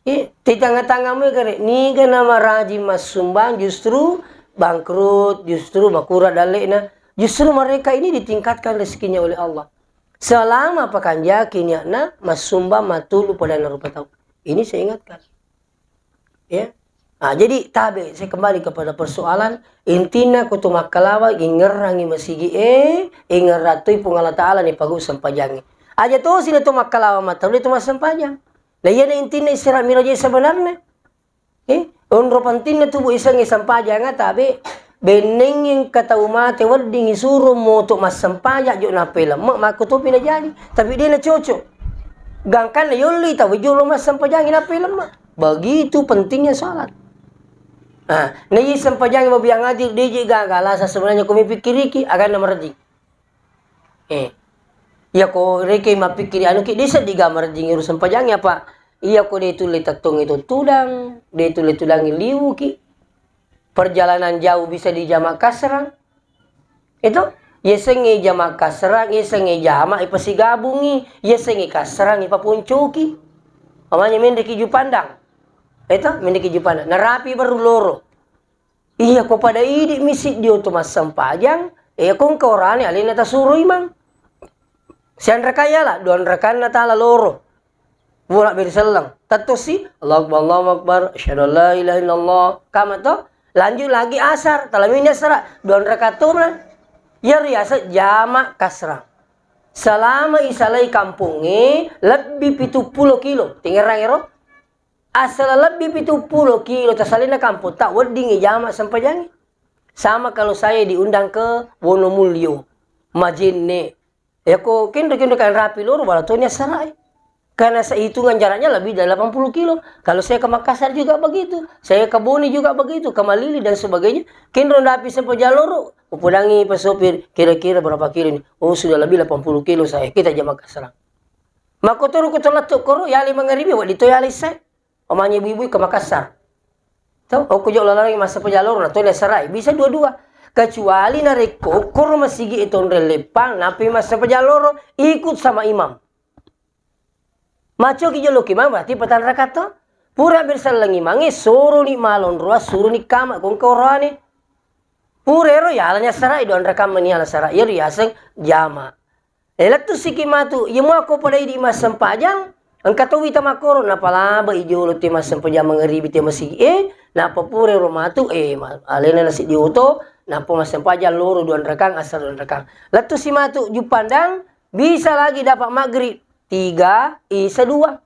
Eh, di tengah-tengah mereka ni, niga nama rajin massumbang justru bangkrut, justru makura dalekna. Justru mereka ini ditingkatkan rezekinya oleh Allah. Selama pakanjaki niatna massumbang matulu pada rupa tau. Ini saya ingatkan. Ya. Ah, jadi tabe, saya kembali kepada persoalan, intina kutu makkalawa ingerrangi masigi e, ingerratui Puang Allah Taala ni pagu sempajangi. Aja tosi na to makkalawa matauli to massempajang. Nah, iya na intina Isra Miraj sebenarnya. Eh, onro pentingna tubuh isengnge sempajang tabe, bennengeng ka tau mate wedding isuro moto massempajang jo napelemme makkutopi na jadi. Tapi de na cocok. Gangkanna yolli tau jolo massempajangi napelemme. Begitu pentingnya salat. Ah, na iya sempajangi mabiang hadir, de je gaga alasan sebenarnya ko mipikkiriki, aganna marejing. Eh. Iya ko rekeng mappikkiri anuki, de seddi ga marejing ero sempajangi apa? Iya ko de tulle tettongi to tudang, de tulle tudangi liwuki. Perjalanan jauh bisa dijama kasrang. Itu Yasengnge jama kasrang, yasengnge jama ipasigabungi, yasengnge kasrang ipaponcoki. Amanya menreki Jupandang. Eto, menreki Jupandang. Narapi baru loro. Iya, ko pada idi mi siddi oto massempajang, e, ko engka orane alena tasuro imang. Sianraka yala, dua rakanna tala loro. Pura beri selleng. Tettosi, Allahu Akbar, Allahu Akbar, asyhadu an la ilaha illallah. Kama to, lanjut lagi asar, talamini asara, dua rakaat to mena. Iya riaseng jama kasrang. Selama isalai kampongnge lebbi pitu pulo kilo. Tingerang ero? Asala lebbi pitu pulo kilo tasalena kampong, tak weddingi jama sempajangi. Sama kalau saya diundang ke Wonomulyo, Majenne, Yako kenro-kenro kan rapi loro, wala toni assarai. Karena sehitungan jaraknya lebih dari delapan puluh kilo. Kalau saya ke Makassar juga begitu, saya ke Bone juga begitu, ke Malili dan sebagainya. Kenro rapi sempajang loro, upodangi Pak sopir, "Kira-kira berapa kilo ini?" "Oh, sudah lebih delapan puluh kilo saya, kita jama kasrang." Makkotoro ko to lettu koro, yale mangaribi, wedding to yale issae. Omanya ibu-ibu ke Makassar. To, okko jo lalang massempajang loro, na to diassarai. Bisa dua-dua. Kecuali narekko okkoro masigi e tonreng leppang, napi massempajang loro, ikut sama imam. Macoki jolo ki imam, berarti patang rakaat to. Pura bersallang imange, soroni malonroa, suroni kama, kongko roane. Pura ero, yalani assarai, dua rakaat mani ala assarai, ero yaseng jama. E, lettu siki matu, iya muakko pada idi massempajang, engka towi tamakkoro, napalaba i jolo te massempajang mangaribi te masigi e, nappa pura ero matu, e, ma-, alena nasiddi oto, nappa massempajang loro dua rakang, asar dua rakang. Lettu si matu Jupandang, bisa lagi dapat maghrib, tiga, isa dua.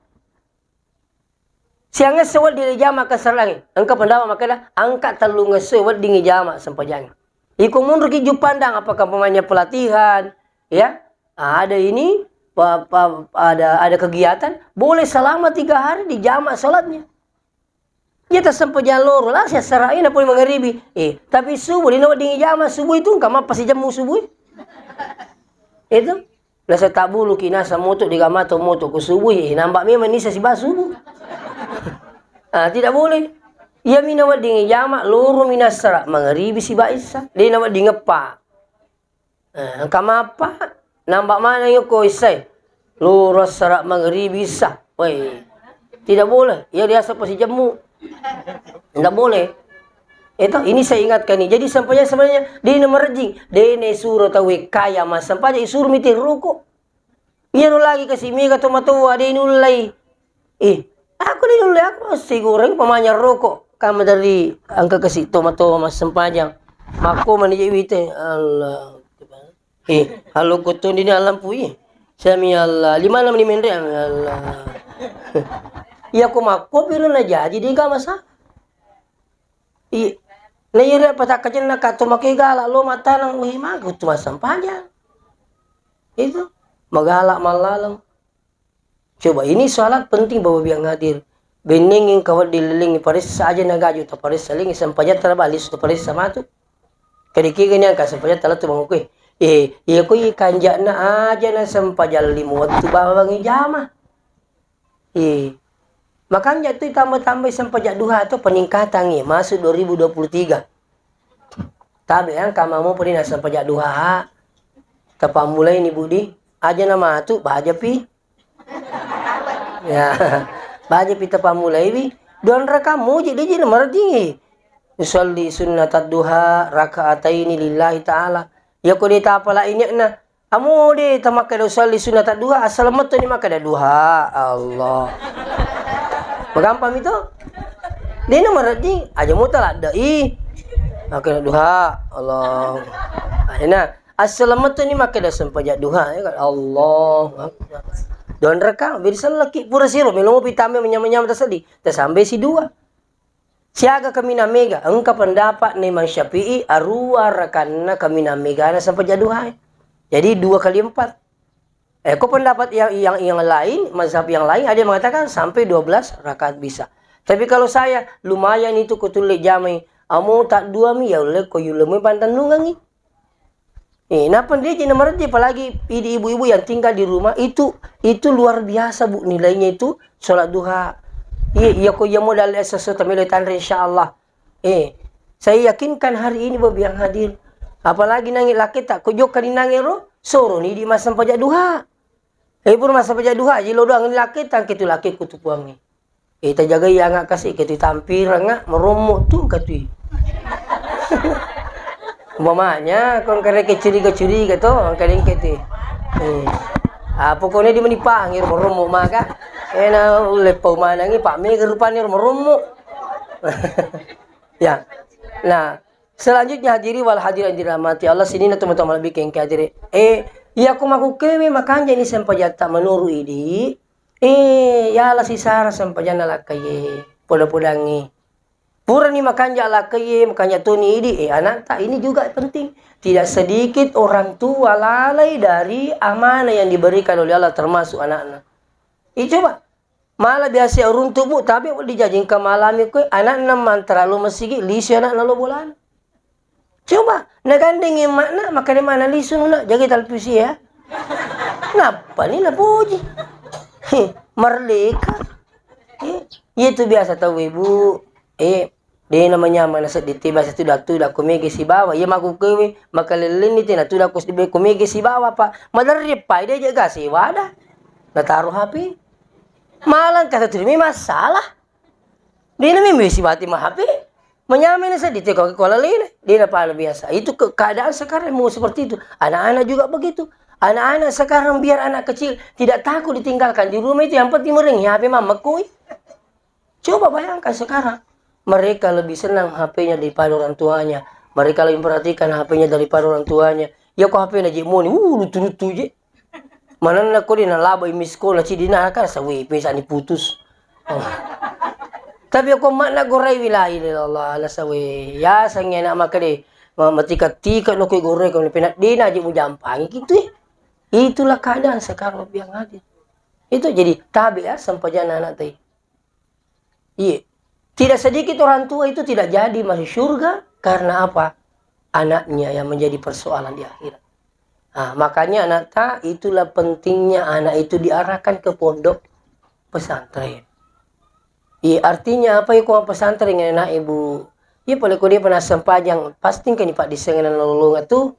Siangngesse wedding ijama kassarangnge. Engka pendapat makkeda, engka tellungngesso wedding ijama sempajangnge. Iko munruki Jupandang, apakah umpamanya pelatihan, ya, ada ini, pa-, pa-, ada, ada kegiatan, boleh selama tiga hari dijama salatnya. Iya tassempajang loro, lasi assarai, napoli mangaribi. Eh, tapi subuh, dina wedding ijama subuh itu, engka mappa sijemmu subuh. Itu. Nasa tabbuluki, nasa moto, dega mato moto ko subuh, eh, nambah memang nisa siba subuh. Ah, tidak boleh. Iya mina wedding jama, loro mina assara, mangaribi siba issa. De na wedding eppa. Eh, engka mappa, nambah mana yoko issa. Loro assara, mangaribi issa. Woi. Tidak boleh. Iya biasa pasi jemmu. Tidak boleh. Itu, ini saya ingatkan nih. Jadi sampainya sebenarnya, de na merejing, de na suro tawe kaya mas sampainya isuro miti rokok. Iyaro lagi kasi mega tomatoa de nullei. Eh, aku de nullei, aku masih goreng pamanya rokok. Kama dari angka kasi tomatoa massempajang. Makko mani je wite. Allah. Eh, halo kotoni ni alampui. Sami Allah. Lima enam ni menre. Allah. Iya ko makko piro na jaji de ga masalah. I, na iyaro patakkajenna ka to make gala lo mataneng, wih, magu tu massempajang. Itu magala mallaleng. Coba, ini salat penting, Bapak Ibu yang hadir. Bennengeng kawedding lilengi paressa aja na gaju ta paressa lengi sempajang tala bali su ta paressa matu. Kede kega ni angka sempajang tala tu bangku kue. Eh, iya ko iya kanjana aja na sempajang lima waktu bawang jama. Eh, makanja tu tambah-tambah sempajang duha tu peningkatan, eh, masuk dua ribu dua puluh tiga. Tabe yang kamamu pedi na sempajang duha. Tapammulai ni budi, aja na matu, baja pi. Ya, baja pi tapammulai wi. Dua rakaat muji, de ji na merding, eh. Usalli sunnatad duha rakaataini lillahi ta'ala. Ya ko de tapala inyekna, Amo de tamakkeda usalli sunnata duha, assaleng metto ni makkeda duha, Allah. Magampang mi to? De na marejjing, aja muta ladde i. Makkeda duha, Allah. Akhirnya, assaleng metto ni makkeda sempajang duha, ya kan? Allahu Akbar. Dua rakaat, beri selleki, pura siro, melo mopi tambe menyama-nyama taseddi. Tasambe si dua. Siaga kaminang mega, engka pendapat na Imam Syafi'i, aruwa rakanna kaminang megana sempajang duhae. Jadi dua kali empat. Eh, ko pendapat yang, yang, yang lain, mazhab yang lain, ada yang mengatakan sampai dua belas rakaat bisa. Tapi kalau saya, lumayan itu kutulle jamai, amo tak dua mi, ya ulle ko yulle mo pantennungangi. Eh, napa dia jadi meredi, apalagi idi ibu-ibu yang tinggal di rumah itu, itu luar biasa, Bu, nilainya itu sholat duha. Iya, iya ko iya modal S S O tamelo tanre, insya Allah. Eh, saya yakinkan hari ini, Bapak yang hadir, Apalagi nangi lakketa, ko jokka ni nangi ro, soro ni di massempajang duha. Eh, pura massempajang duha, ji lo doang ni lakketa, angke tu lakkekku tu puangnge. Eh, tajagai anga kasi, ke tu tampiranga, meromok tu ke tu. Umpamanya, ko engka rekeng curiga-curiga to, engka dengke tu. Eh. Ah, pokoknya di meni pangir, meromok maka. Eh, na ulle pau manangi, Pak Mega rupanya meromok. Ya. Nah, selanjutnya hadirin wal hadirat yang dirahmati Allah, sininna tomatoa malebbi engka hadire. Eh, iya ko makkukkuewe makanja ni sempajatta menuru idi, eh, yala sisara sempajanna lakkaie, poda-podangngi. Purani makanja lakkaie, makanja toni idi, eh, anakta, ini juga penting. Tidak sedikit orang tua lalai dari amanah yang diberikan oleh Allah, termasuk anaknya. Ih, coba, mala biasa uruntu, Bu, tapi dijajingka malami koe, anakna mantara lo masigi, lisu anakna lo bolana. Coba, nagandeng emakna, makanya mana lisu nak, jaga televisi ya. Nappa ni napuji. Heh, merdeka. Eh, iya tu biasa tau, Ibu. Eh, de namanya mana seddi te biasa tu datu da ko mege sibawa. Iya makkukkuewe, makalellenni te natu da ko mege sibawa, Pak. Maderri pai de jaga siwada. Nataro H P. Malang kata tu mi masalah. Dena memang besi bati ma H P. Menyamai na seddi te ko, ko lalena. Dena pala biasa. Itu ke-, keadaan sekarang mau seperti itu. Anak-anak juga begitu. Anak-anak sekarang biar anak kecil tidak takut ditinggalkan di rumah itu, yang penting mering H P mama koi. Coba bayangkan sekarang. Mereka lebih senang H P-nya daripada orang tuanya. Mereka lebih memperhatikan H P-nya daripada orang tuanya. Ya ko H P na je moni, uh, lutu-lutu je. Manenna ko de nalaba i miss call, na cidina kan sawe, pesa ni putus. Oh. Tapi ko makna gorai wilayah Allah, ala sawe. Ya sangi anak makade, ma-, matika-tika no ko gorai ko pena dena je mujampangi gitu ya. Itulah keadaan sekarang yang ada. Itu jadi tabe ya sempajana anak tadi. Iya. Tidak sedikit orang tua itu tidak jadi masuk surga karena apa? Anaknya yang menjadi persoalan di akhirat. Nah, makanya anak ta, itulah pentingnya anak itu diarahkan ke pondok pesantren. Iya, artinya apa ya, ko pesantren anak ibu? Iya, pale ko dia pernah sempajang, pasti kan di Pak Diseng lolongan tu.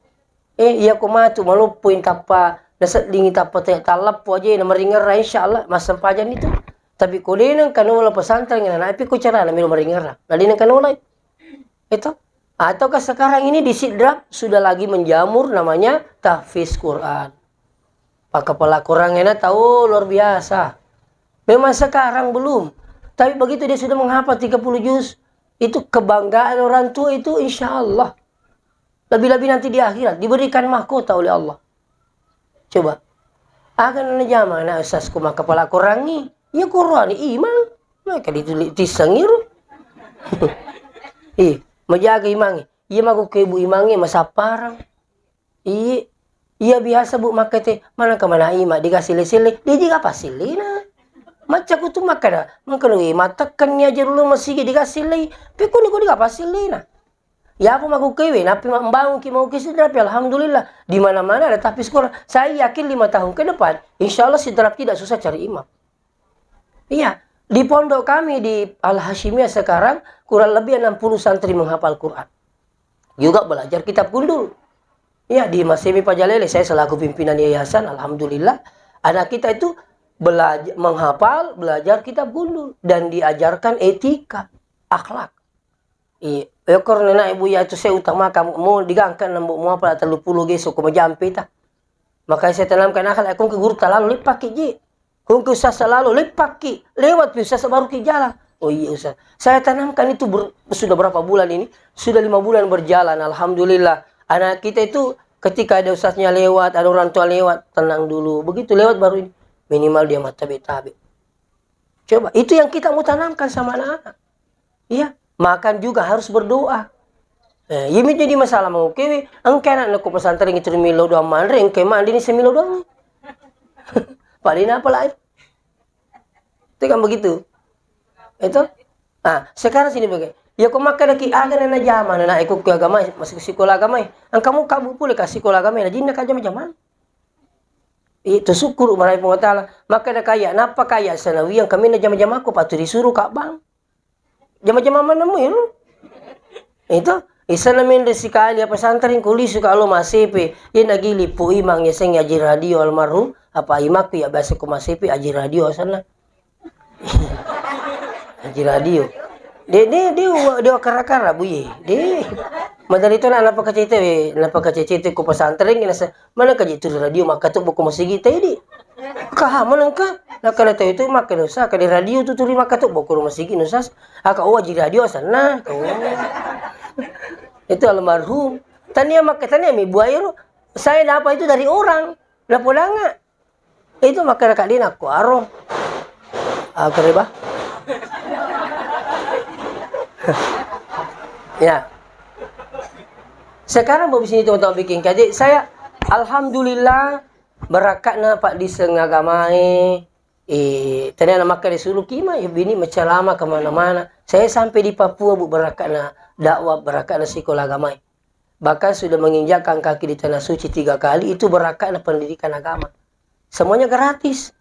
Eh, iya ko matu maloppoi tappa naseddingi tappa te-, talleppo aja na maringerra, insyaallah massempajang itu. Tapi ko de nengka nola pesantren na napi ko carana melo maringerra. Na de nengka nola. Itu. Ataukah sekarang ini di Sidrap sudah lagi menjamur namanya tahfiz Quran. Pak kepala Quran enak tahu luar biasa. Memang sekarang belum. Tapi begitu dia sudah menghafal tiga puluh juz, itu kebanggaan orang tua itu insyaallah. Lebih-lebih nanti di akhirat, diberikan mahkota oleh Allah. Coba. Aga na jama na usas ko makkapala korangngi. Iya ko roani imang. Maka dituli tissengngi ro. Ih, majaga imangnge. Iya mako kebu imangnge masapparang. Iya. Iya biasa, Bu, makkete, manengka mana ima, digasile-sile, dijiga pasillina. Macca kutu makkeda, mengkanu, eh, mattekkenni aja dulu masigi digasile, pekuni ko diga pasillina. Yapa makkukkewe, nappi mabbanguki, mauki Sidrap, alhamdulillah. Di mana-mana ada tahfiz Quran. Saya yakin lima tahun ke depan, insya Allah Sidrap tidak susah cari imam. Iya, di pondok kami di Al Hasyimiyah sekarang kurang lebih enam puluh santri menghafal Quran. Juga belajar kitab gundul. Iya, di Masemi Pajalele, saya selaku pimpinan yayasan, alhamdulillah, anak kita itu belajar menghafal, belajar kitab gundul dan diajarkan etika, akhlak. Iya, ekor nena ibu ya itu saya utamakan mau digangkan nembok mau apa tellu puluh geso ko majampe ta. Makanya saya tanamkan akal, aku ke guru talalu leppaki ji. Kungke usah selalu leppaki, lewat pi usah baru ki jalan. Oh iya usah. Saya tanamkan itu ber-, sudah berapa bulan ini? Sudah lima bulan berjalan, alhamdulillah. Anak kita itu ketika ada ustaznya lewat, ada orang tua lewat, tenang dulu. Begitu lewat baru ini, minimal dia matabe-tabe. Coba, itu yang kita mau tanamkan sama anak-anak. Iya, makan juga harus berdoa. Eh, iya mi jadi masalah mau kewe, engke anak neko pesantren itu milo doang manre, engke mandi ni semilo doang. Paling apa lain? Itu kan begitu. Itu. Ah, sekarang sini bagaimana? Ya kau makan lagi aga na jama na ikut ke agama, masuk sekolah agama. Engka mu kabu pule ka sekolah agama, na jinna ka jama-jama. Itu syukur marai Puang Taala. Maka ada kaya, napa kaya sanawi yang kami na jama-jama aku patu disuruh kak bang. Jama-jama mana mu ya lu? Itu. Isenna menre sikali, apa santaring ko lisu ka lo masepe, ye nagili Pu Imang, yasengnge Aji Radio almarhum, apa imakku ya biasa ko masepe Aji Radio asenna. Aji Radio. De, de, de, de, de, kara-kara, Bu, ye. De. Madari to na, napakacete, we, napakacete ko pesantren, nasa, mana kaji tu radio, maka tu buku masigi, tadi. Kaha, mana engka? Nakana tau itu, maka dosa, kade radio tu turi, maka tu buku masigi, nusa. Aka, oh, Aji Radio, sana. Oh. Itu almarhum. Tania maka, tania mi buaya lo. Saya dapat itu dari orang. Lapodanga. Itu makkeda ka dina ko aro. Ah, kere ba? Ya. Sekarang mau sini teman-teman bikin kaji, saya alhamdulillah berakatna Pak di sengagamae, eh, tadi anak makkeda sulu kima, ya bini mencelama kemana-mana. Saya sampai di Papua, Bu, berakatna dakwah, berakatna sekolah agamae. Bahkan sudah menginjakkan kaki di tanah suci tiga kali, itu berakatna pendidikan agama. Semuanya gratis.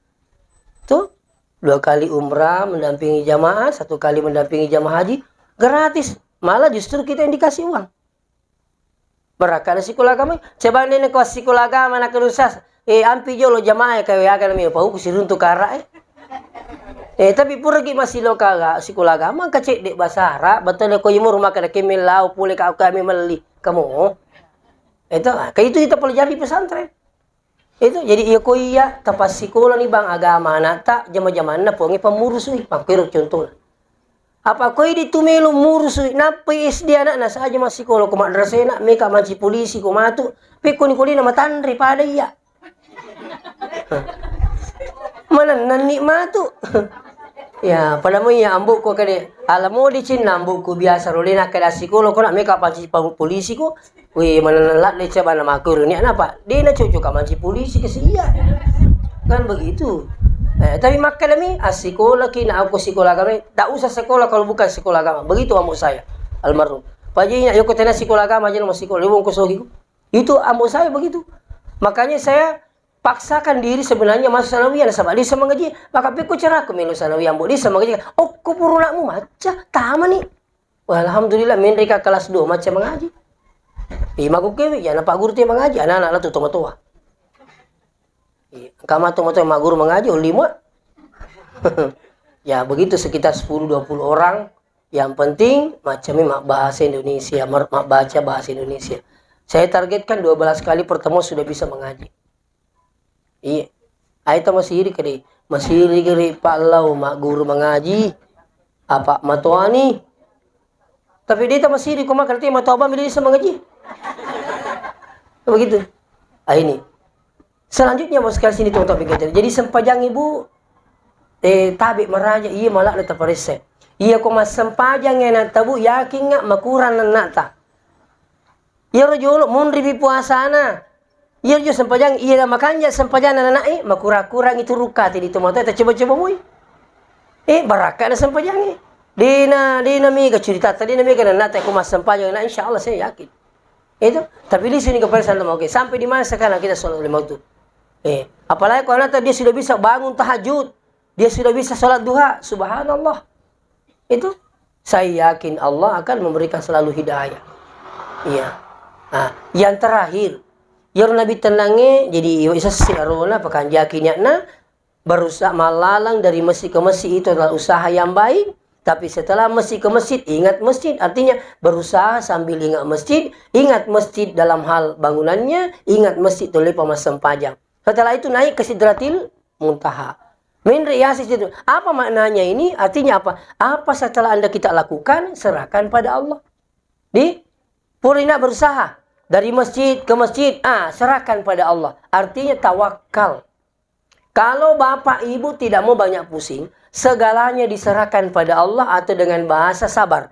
Tuh, dua kali umrah, mendampingi jamaah, satu kali mendampingi jamaah haji, gratis. Malah justru kita yang dikasih uang. Berakatna sekolah agama. Coba nih, ko sekolah agama, nak kerusas. Eh, ampi jolo jamaah, kawe aga nami, pau ku siruntu kara, eh. Eh, tapi pura ki masih lo kaga, sekolah agama, ka cedde bahasa Arab, betul ko imur maka da kemel lau, pule ka kami melli. Kamu. Itu, ah, kayak itu kita pelajari pesantren. Itu, jadi iya ko iya, tapassikola ni bang agama anakta, jama-jamanna pongi pamurusui, makkero contohna. Apa ko idi tu melo murusui, nappai S D anakna saja massikola ko madrasena, meka manci polisi ko matu, pekko ni kolina matanre pada iya. Manennanni matu. Ya, pada mo iya ambokku kade, ala modi cinna ambokku biasa rolena kada sikolo ko nak meka panci pa-, polisi ko. Wih, manennang ladde coba na makuru ni anapa? Dia na cocok ka manci polisi ke sia. Kan begitu. Eh, tapi makkadami, asikola ki na aku sekolah agama, tak usah sekolah kalau bukan sekolah agama. Begitu ambo saya, almarhum. Pajinya, yoko tena sekolah agama aja nama sekolah, wong ko sogi ko. Itu ambo saya begitu. Makanya saya paksakan diri sebenarnya masuk sanawiyah, nasaba desa mengaji. Maka pekko caraku melo sanawiyah, ambo desa mengaji. Oh, kupurunakmu maca, tamani. Wah, alhamdulillah, menreka kelas dua, maca mengaji. Ih, maku kewe, ya, napa guru te mengaji, anak-anak tu tomatoa. Ih, kama tomatoa maguru mengaji, oh, lima. Ya, begitu sekitar sepuluh dua puluh orang. Yang penting, macamnya mak bahasa Indonesia, mer-, mak baca bahasa Indonesia. Saya targetkan dua belas kali pertemuan sudah bisa mengaji. Iya. Aita masiri kede. Masiri kede Pak Lau, mak guru mengaji. Apa matoani? Tapi dia tak masiri, kok makan dia matoa bang, dia bisa mengaji. Begitu. Ah, ini. Selanjutnya, mau sekali sini, teman-teman, pikir. Jadi, sempajang ibu, eh, tabe maraja, iya, malah ada terperese. Iya, kok mas sempajang ya, nak tabu, yakin nggak, makurang, nak ta. Iyaro jolo munripi puasana. Iyaro jo sempajang, iyana makanja sempajang anak-anak e, makura-kurangi turukati di tomatoa, tacoba-coba mui. Eh, barakka na sempajang e. Dena, dena mega curita, dena mega nanata ko massempajang na, insya Allah saya yakin. Itu, tapi di sini kepada sana, oke, sampai di mana sekarang kita sholat lima waktu? Eh, apalagi kalau nanti dia sudah bisa bangun tahajud, dia sudah bisa sholat duha, subhanallah. Itu saya yakin Allah akan memberikan selalu hidayah. Iya. Nah, yang terakhir, iyaro Nabi tenangnge, jadi iwa isessi arona, pakanjaki niatna, berusaha malalang dari masjid ke masjid itu adalah usaha yang baik, tapi setelah masjid ke masjid, ingat masjid, artinya berusaha sambil ingat masjid, ingat masjid dalam hal bangunannya, ingat masjid tole pamassempajang. Setelah itu naik ke Sidratil Muntaha. Menre yasi Sidratil. Apa maknanya ini? Artinya apa? Apa setelah Anda kita lakukan, serahkan pada Allah. Di purina berusaha dari masjid ke masjid, ah, serahkan pada Allah. Artinya tawakal. Kalau bapak ibu tidak mau banyak pusing, segalanya diserahkan pada Allah atau dengan bahasa sabar.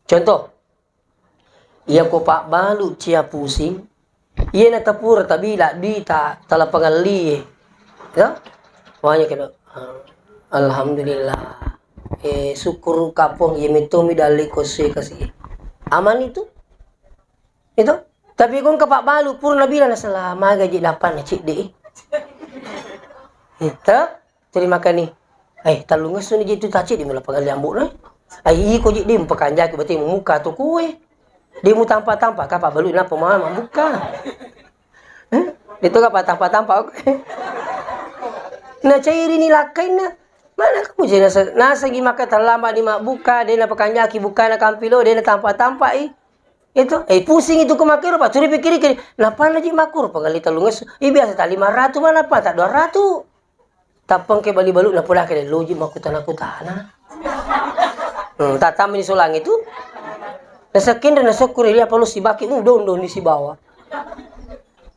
Contoh, iya ko pabbalu cia pusing, iya na tapura tabila duita talapangelli. Ya? Makanya kena, ah, alhamdulillah. Eh, syukur kapong, iya metto mi dalle ko sue kasi. Aman itu? Itu? Tapi ko engka pabbalu, pura nabila nasala, maga ji dapat na cedde. Itu? Terima kasih. Eh, tallung esso ni jitu taci di mula pangalli ambo na. Ai iko ji di mpakanjaki berarti muka tu kue. Dé' mutampa-tampa, kapang balu' nappa ma-, mabbukka. Eh? Itu kapang tampa-tampa, oke. Nacairini lakkainna. Mana kamu jadi nasa-, nasengi maka terlambat ni mabbukka, dé' napakanjaki bukkana kampilo, dé' natampa-tampai. Itu, eh, pusing itu ko makkero, Pak. Tuli pikiri-kiri. Nappa naji makkuro, pengali tellung esso. Ih, biasa ta lima ratu, mana pa ta dua ratu. Tappang ke bali balu, napulake dé' loji makkutana-kutana. Hmm, tatamani solang itu. Nasakkendra nasakkuri lia palu sibaki, uh, dondoni sibawa.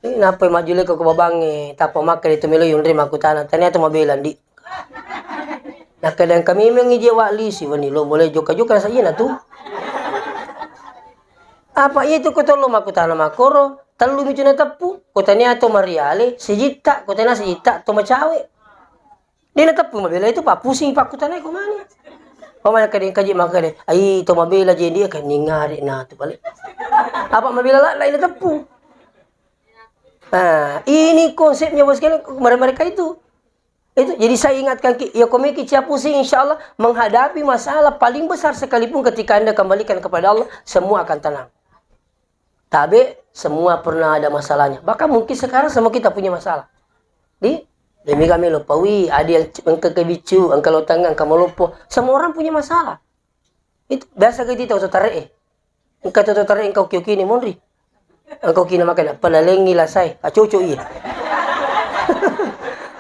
Eh, nappa majjuleko ko babangnge, tappa makkeda itu melo yonre makkutana. Tania tu mabela, Ndi. Nakkeda engka memeng ije wa lisi, wani lo boleh joka-joka saja na tu. Apa iya tu ko tollo makkutana makkoro, tellu mi tu nateppu, ko tania to mariale, sijitta, ko tania sijitta to macawe. Dé' nateppu mabela itu, pa pusing pakkutanai ko mani. Pamana kadé kaji makkeda, ai to mabela je dia kan ningari na tu balik. Apa mabela la lain nateppu. Nah, ini konsepnya bos sekalian, mereka itu. Itu, jadi saya ingatkan ki, ya komiki cia pusing, insya Allah menghadapi masalah paling besar sekalipun ketika Anda kembalikan kepada Allah, semua akan tenang. Tabe, semua pernah ada masalahnya. Bahkan mungkin sekarang semua kita punya masalah. Di, demi kami lupa, wi, ada yang c-, engka kebiccu, engka loteng, engka maloppo. Semua orang punya masalah. Itu biasa gitu tau tare, eh. Engka to tare engka oki-oki ni monri. Engka oki na makkeda, "Padalengi lasai." Ah, cocok iya.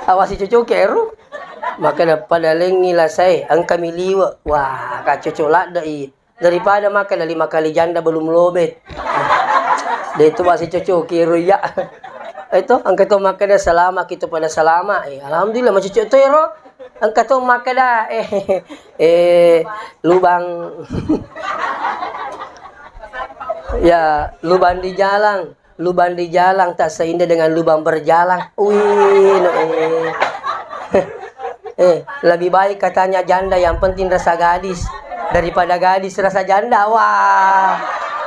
Awasi cocok ke ero. Makkeda, "Padalengi lasai, engka mi liwe." Wah, ka cocok ladde iya. Daripada makkeda lima kali janda belum lobet. Dé' tu masih cocok ki ero iya. Itu, engka to makkeda selama kita pada selama. Eh, alhamdulillah, masih cocok to ero. Engka to makkeda, eh, eh, lubang, ya, lubang di jalan, lubang di jalan tak seindah dengan lubang berjalan. Wih, no, eh. Eh, lebih baik katanya janda yang penting rasa gadis daripada gadis rasa janda. Wah,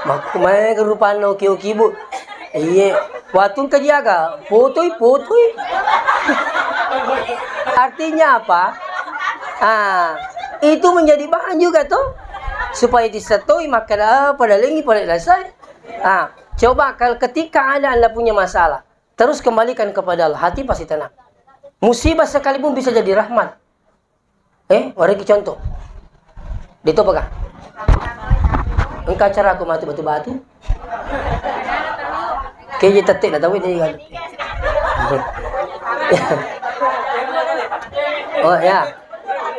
mak-, maega rupanna oki-oki, Bu. Iye, wattu engka jiaga, potoi, potoi. Artinya apa? Ah, itu menjadi bahan juga tuh, supaya disetoi makkeda, "Ah, pada lengi, pada lasai." Ah, coba kalau ketika ada Anda punya masalah, terus kembalikan kepada Allah, hati pasti tenang. Musibah sekalipun bisa jadi rahmat. Eh, wariki contoh. Dito pega. Engka acara aku matu batu-batu. Keje tette na tahu ini kan. Oh ya.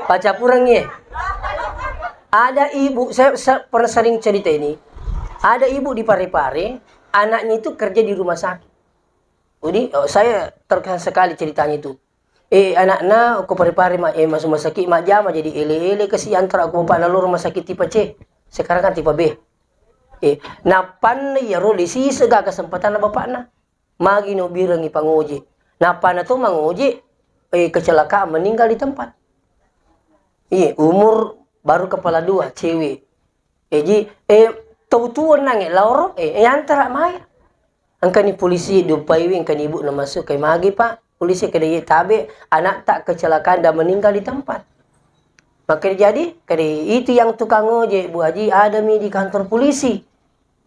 Pacapurengi. Ada ibu, saya, saya pernah sering cerita ini. Ada ibu di Parepare, anaknya itu kerja di rumah sakit. Jadi, oh, saya terkesan sekali ceritanya itu. Eh, anakna, ko Parepare ma-, eh, masuk rumah sakit, majjama jadi ele-ele kasi antara ko bapakna lo rumah sakit tipe C. Sekarang kan tipe B. Eh, nappanna iyaro lesi sega kesempatanna bapakna. Magi no birengi pangoje. Nappanna to mangoje, eh, kecelakaan meninggal di tempat. Iya, umur baru kepala dua, cewek. Eh, ji, eh, tau tuo nangnge laoro, eh, eh, antara maya. Engkani polisi diuppaiwi, engkani ibu na masuk, kai magi, Pak? Polisi kada, iya, tabe, anak tak kecelakaan dan meninggal di tempat. Maka jadi, kada itu yang tukang ojek, Bu Haji, ada mi di kantor polisi.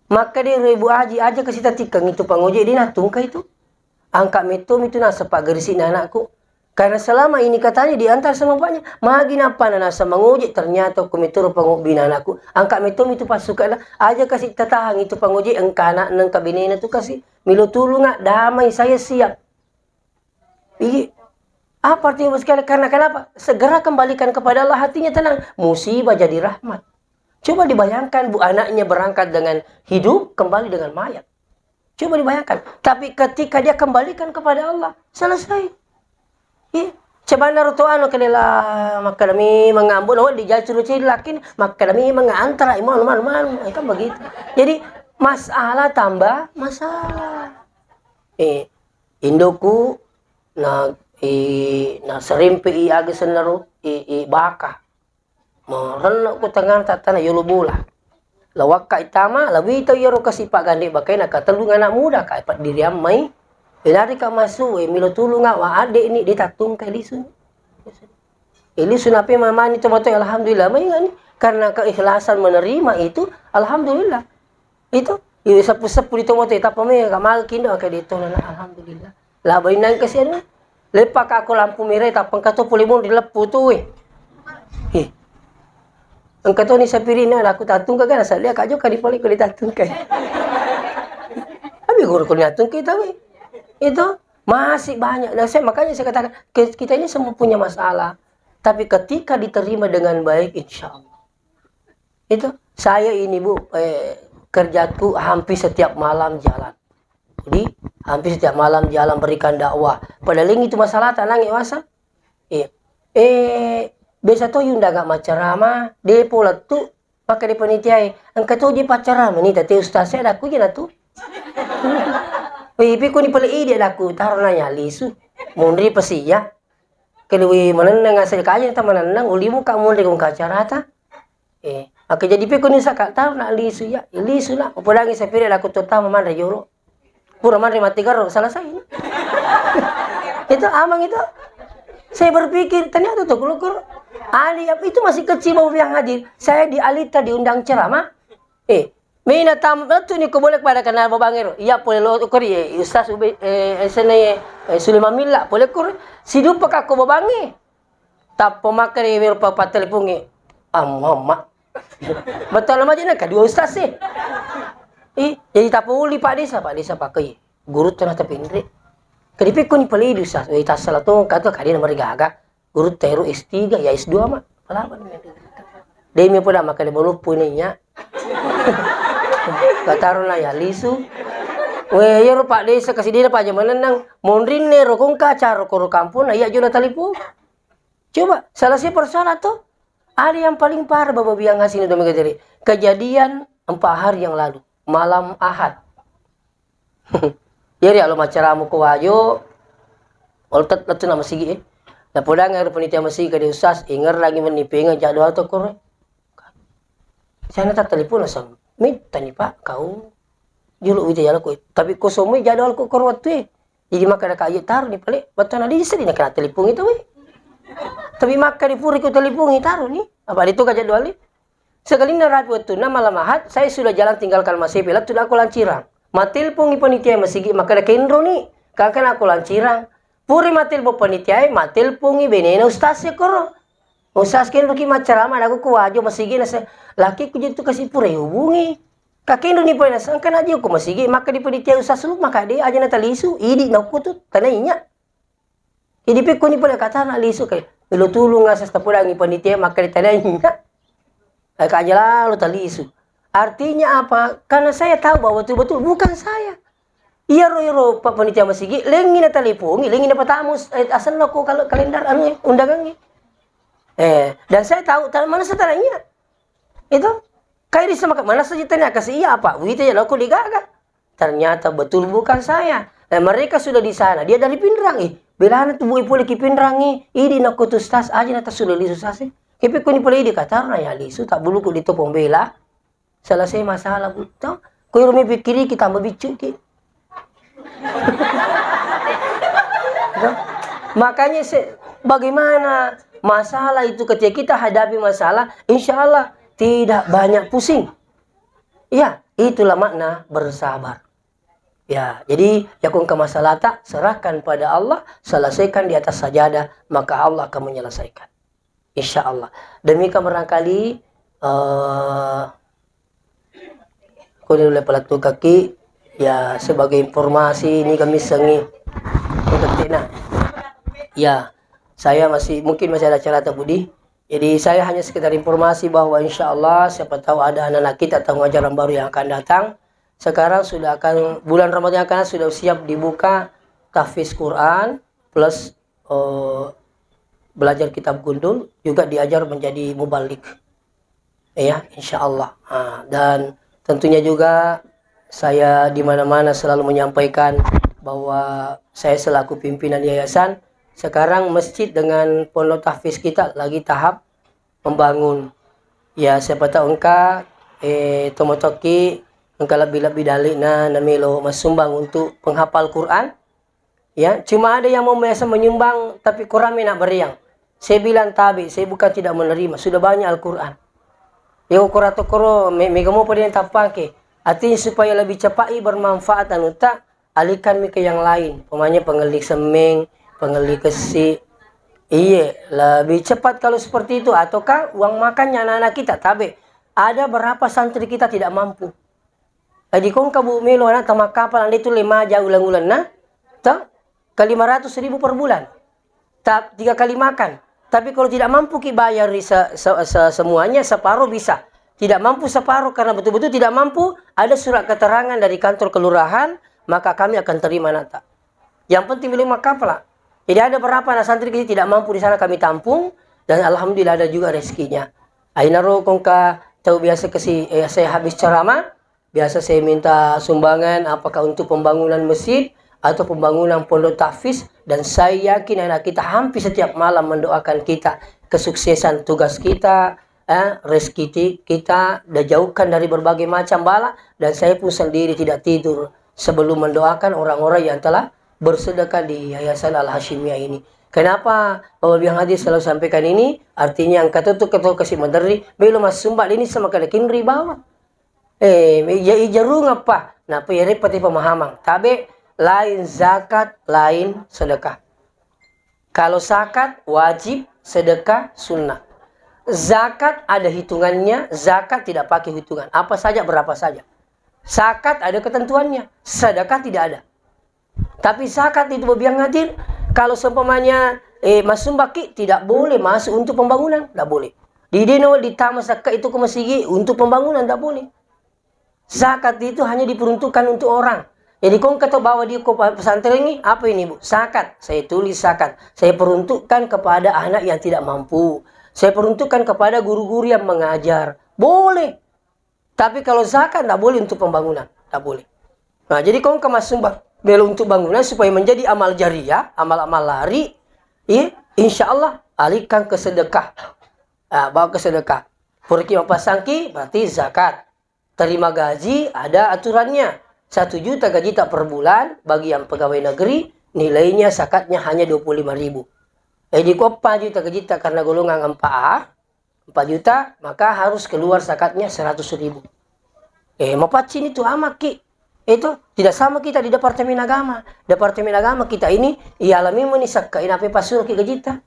Maka dia, Bu Haji, aja kasih tatikkang itu pangojek, dia natungka itu. Angka metto mi tu naseng paggerisi na anakku. Karena selama ini katanya diantar sama bapaknya. Magi nappa na naseng mangojek, ternyata ko metoro pangobbina anakku. Angka metto mi tu passuka na, aja kasih tatahang itu pangojek, engka anak, engka benena tu kasih. Milo tulunga, damai, saya siap. Iya. Apa artinya, Bos sekalian? Karena kenapa? Segera kembalikan kepada Allah, hatinya tenang. Musibah jadi rahmat. Coba dibayangkan, Bu, anaknya berangkat dengan hidup, kembali dengan mayat. Coba dibayangkan. Tapi ketika dia kembalikan kepada Allah, selesai. Iya. Coba naruto anu kelela, makkada memang ambo, no, di jacuru ciri lakin, makkada memang antara, manu, manu, manu. Eh, kan begitu. Jadi, masalah tambah masalah. Eh, indoku, na, i, na serempe i aga sennaro, i, i baka. Marenno ko tengngana tattana yolo bola. Lawakka itama, lawita iyaro kasi paggande bakaina, katellung anak muda, ka paddiriang mai. Inari ka massu, eh, milo tulunga, wa adde ni, ditattungkai lisu. Eh, lisu nape mamani to mato, alhamdulillah, mai ngani. Karena keikhlasan menerima itu, alhamdulillah. Itu, iya seppu-seppu di tomoto, tappa me ka maga kindo, angka di tona, alhamdulillah. Lah, bainang kasi anu, leppaka ko lampu merah, tappa engka to pole monri leppu tu, weh. Ih. Engka to ni sapirina, aku tatungka kan, asal dia kak joka di pole ko ditatungka. Abi guru ko ditatungka itu, weh. Itu masih banyak. Dan saya, makanya saya katakan, ke-, kita ini semua punya masalah. Tapi ketika diterima dengan baik, insya Allah. Itu, saya ini, Bu, eh, kerjaku hampir setiap malam jalan. Jadi, hampir setiap malam jalan berikan dakwah. Padahal itu masalah tanang ya, Mas. Iya. Eh, biasa to yunda gak macerama, depo lettu, maka di panitia, engka to je pacarama ni, tadi ustaz saya ada aku je na tu. Wih, pi kuni pale idi ada aku, taro nanya lisu. Munri pasi ya. Keluwi manenneng asal kaja ta manenneng, ulimu ka munri kung kacarata. Eh, maka jadi pe kuni saka taro na lisu ya, lisu na, podangi sapire laku terutama manre jolo. Pura manre mati garo, selesai ini. Itu amang itu. Saya berpikir, ternyata tuh kulukuru. Ali, itu masih kecil baru yang hadir. Saya di Alita diundang ceramah. Eh, mina tam, tu ni ko boleh pada kenal babangero. Iya, boleh lo kori, eh, Ustaz Ube, eh, eh, sene, eh, Sulaiman Milla, boleh kori. Sidupa kako babangi. Tappa makkeda wero pa-, pattelepongngi, "Amma, amma." Bettuanna maja na, kedua ustaz sih. Ih, jadi tappa uli Pak Desa, Pak Desa pakai guru tana tapinre. Kedipi kuni pale di ustaz, wei tassala to, kata kadi na marigaga. Guru teru S tiga, ya S dua ma. Palapa ni. Demi poda makkeda boloppo ini ya. Kataro na ya lisu. Weh, yero Pak Desa kasi dina paja manennang. Monrinne rokong kacar koro kampung, na iya jona talipung. Coba, selesai persoalan tuh. Ada yang paling parah, Bapak Biang Hasin udah mengajar. Kejadian empat hari yang lalu, malam Ahad. Jadi, kalau macaramu ko wajo, oltet lettu na masigi, eh. Nah, podang ero panitia masigi ke di ustaz, ingerrangi meni pengen jadwal to koro. Saya nata telepon asal, "Mittani, Pak, kau julu wita jalo ko." Tapi kosong mi jadwal ko koro waktu, eh. Jadi makkeda, "Kak, ayo taruh ni pale." Bettuanna di seddi na kena telepon itu, weh. Tapi makkeda di pura ko telepon itu taruh ni. Apa itu ka jadwal ni? Sekalinna rapi wettunna malam Ahad, saya sudah jalan tinggalkan Masepe, lettu dako Lancirang. Matelpongi panitia masigi, makkeda, "Kenro ni, kakana ko Lancirang." Pura matelpon panitia, matelpongi benena ustaz e koro. "Ustaz, kenro ki maccarama, naku ko wajo masigi nase, laki ku jitu kasi pura hubungi." Kakendo ni pole nasengka naji ko masigi, maka di panitia ustaz lu, maka de aja na talisu, idi na kutu, tanainya. Idi pe kuni pole kata na lisu kai, melo tulung asa tapodangi panitia, maka di tanainya. Ai ka aja lalo talisu. Artinya apa? Karena saya tahu bahwa betul-betul bukan saya. Iya ro, iro pa panitia masigi, lengi na talipongi, lengi na patamu, eh, asenna ko kal-, kalendar anu, eh, undangannya. Eh, dan saya tahu, ta-, mana saya tanainya. Itu, kayak di sama mana saja tanya kasih iya apa? Wita ya loko digaga. Ternyata betul bukan saya. Eh, mereka sudah di sana. Dia dari Pinrang, eh. Belana tu bui pole ki Pinrang, eh. Idi na kutu stas aja na tasula lisu sasi. Kepe kuni pole idi katar na ya lisu, tak bulu ku di topong bela. Selesai masalah, Bu. Toh? Ko iro mi pikkiriki tambah biccuki. Toh? Makanya se-, bagaimana masalah itu, ketika kita hadapi masalah, insya Allah tidak banyak pusing. Ya, itulah makna bersabar. Ya, jadi yakung ke masalah tak, serahkan pada Allah, selesaikan di atas sajadah, maka Allah akan menyelesaikan. Insya Allah. Demikian barangkali, eh, ko ni ulle palettu kaki, ya, sebagai informasi ini kami sengi. Udah tena. Ya, saya masih, mungkin masih ada acara tak Budi. Jadi saya hanya sekedar informasi bahwa insya Allah siapa tahu ada anak-anak kita tahun ajaran baru yang akan datang. Sekarang sudah akan, bulan Ramadan yang akan datang sudah siap dibuka tahfiz Quran plus, eh, belajar kitab gundul, juga diajar menjadi mubalik. Ya, insya Allah. Ah, dan tentunya juga saya di mana-mana selalu menyampaikan bahwa saya selaku pimpinan yayasan, sekarang masjid dengan pondok tahfiz kita lagi tahap membangun. Ya, siapa tahu engka, eh, tomatoki engka lebih-lebih dalina namelo masumbang untuk penghafal Quran. Ya, cuma ada yang mau biasa menyumbang, tapi kurang minat beriang. Saya bilang tabe, saya bukan tidak menerima, sudah banyak Al-Quran. Ya, ukuran tokoro, me-, mega mau pada yang tapake. Artinya supaya lebih cepat i bermanfaat anutta, alihkan mi ke yang lain. Umpamanya pengelli semmeng, pengelli kessi. Iye, lebih cepat kalau seperti itu. Ataukah uang makannya anak-anak kita, tabe. Ada berapa santri kita tidak mampu. Jadi kongka bu melo anak tamakkapal ande tu lima aja ulang-ulang nah. Toh? Ke lima ratus ribu per bulan. Ta-, tiga kali makan. Tapi kalau tidak mampu ki bayar ri se-, se-, se-, semuanya, separuh bisa. Tidak mampu separuh karena betul-betul tidak mampu, ada surat keterangan dari kantor kelurahan, maka kami akan terima anakta. Yang penting belum makapala. Jadi ada berapa anak santri kita tidak mampu di sana kami tampung, dan alhamdulillah ada juga rezekinya. Ainaro kongka tau biasa kasi, eh, saya habis ceramah, biasa saya minta sumbangan, apakah untuk pembangunan masjid atau pembangunan pondok tahfiz, dan saya yakin anak kita hampir setiap malam mendoakan kita, kesuksesan tugas kita, eh, rezeki kita, dijauhkan dari berbagai macam bala, dan saya pun sendiri tidak tidur sebelum mendoakan orang-orang yang telah bersedekah di Yayasan Al-Hasyimiyah ini. Kenapa Bapak Biang Hadir selalu sampaikan ini? Artinya, engka to tu ketua kasi menteri, belo massumba ini sama kada kinri bawah. Eh, ya ijarung apa? Napa yare pati pemahaman. Tabe, lain zakat, lain sedekah. Kalau zakat wajib, sedekah sunnah. Zakat ada hitungannya, zakat tidak pakai hitungan. Apa saja, berapa saja. Zakat ada ketentuannya, sedekah tidak ada. Tapi zakat itu Bapak Biang Hadir, kalau seumpamanya, eh, massumbaki, tidak boleh masuk untuk pembangunan, tidak boleh. Di deno ditama zakat itu ke masigi untuk pembangunan, tidak boleh. Zakat itu hanya diperuntukkan untuk orang. Jadi kongka to bawa di ko pa-, pesantren ini, apa ini, Bu? Zakat. Saya tulis zakat. Saya peruntukkan kepada anak yang tidak mampu. Saya peruntukkan kepada guru-guru yang mengajar. Boleh. Tapi kalau zakat tidak boleh untuk pembangunan. Tidak boleh. Nah, jadi kongka massumba belo untuk bangunan supaya menjadi amal jariah, amal-amal lari, iya, insya Allah alihkan ke sedekah. Ah, bawa ke sedekah. Puraki mapasangki berarti zakat. Terima gaji ada aturannya. Satu juta gaji tak per bulan bagi yang pegawai negeri, nilainya zakatnya hanya dua puluh lima ribu. Jadi ko empat juta gaji tak karena golongan empat A, empat juta, maka harus keluar zakatnya seratus ribu. Eh, mapaccing itu amaki. Itu tidak sama kita di Departemen Agama. Departemen Agama kita ini, iya alami meni sakka, inape pasuro ki gajita.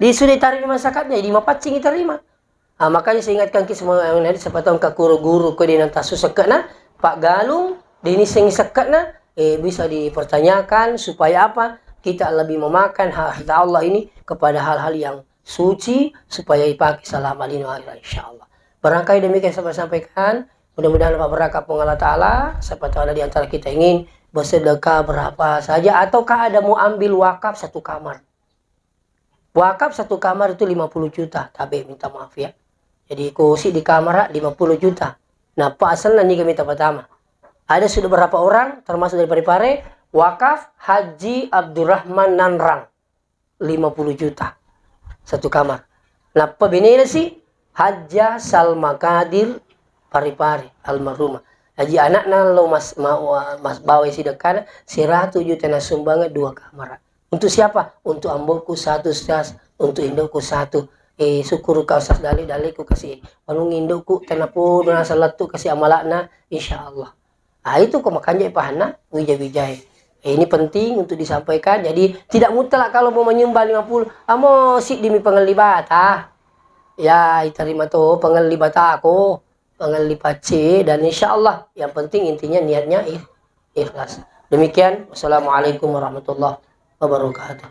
Di sudah tarik rumah zakatnya, jadi mapaccing terima. Ah, makanya saya ingatkan ki semua yang hadir, siapa tahu engka guru-guru ko di nantasu sekkana, Pak Galung, dini sing sekkana, eh, bisa dipertanyakan supaya apa? Kita lebih memakan hak harta Allah ini kepada hal-hal yang suci supaya dipakai selama lima hari, insya Allah. Barangkali demikian saya sampaikan. Mudah-mudahan berkah Puang Allah Ta'ala. Siapa tahu ada di antara kita ingin bersedekah berapa saja, ataukah ada mau ambil wakaf satu kamar. Wakaf satu kamar itu lima puluh juta, tapi minta maaf ya. Jadi kursi di kamar lima puluh juta. Nah, Pak Hasan nanti kami pertama. Ada sudah berapa orang, termasuk dari Parepare, wakaf Haji Abdurrahman Nanrang, lima puluh juta satu kamar. Nappa benena si Hajjah Salma Kadir Parepare, almarhumah. Haji anakna lo mas, ma, mas bawa si dekana seratus juta na sumbangan dua kamar. Untuk siapa? Untuk amboku satu, Ustaz. Untuk indokku satu. Eh, syukur ka Ustaz dale, daleku kasih. Wanung indokku tanapodo nasa lettu kasih amalakna, insya Allah. Ah, itu ko makanja pahanna wija-wijae. Eh, ini penting untuk disampaikan. Jadi tidak mutlak kalau mau menyumbang lima puluh, amo siddi mi pengelli bata. Ya, iterima to pengelli batako, pengelli pacce, dan insya Allah yang penting intinya niatnya ikh-, ikhlas. Demikian, wassalamualaikum warahmatullahi wabarakatuh.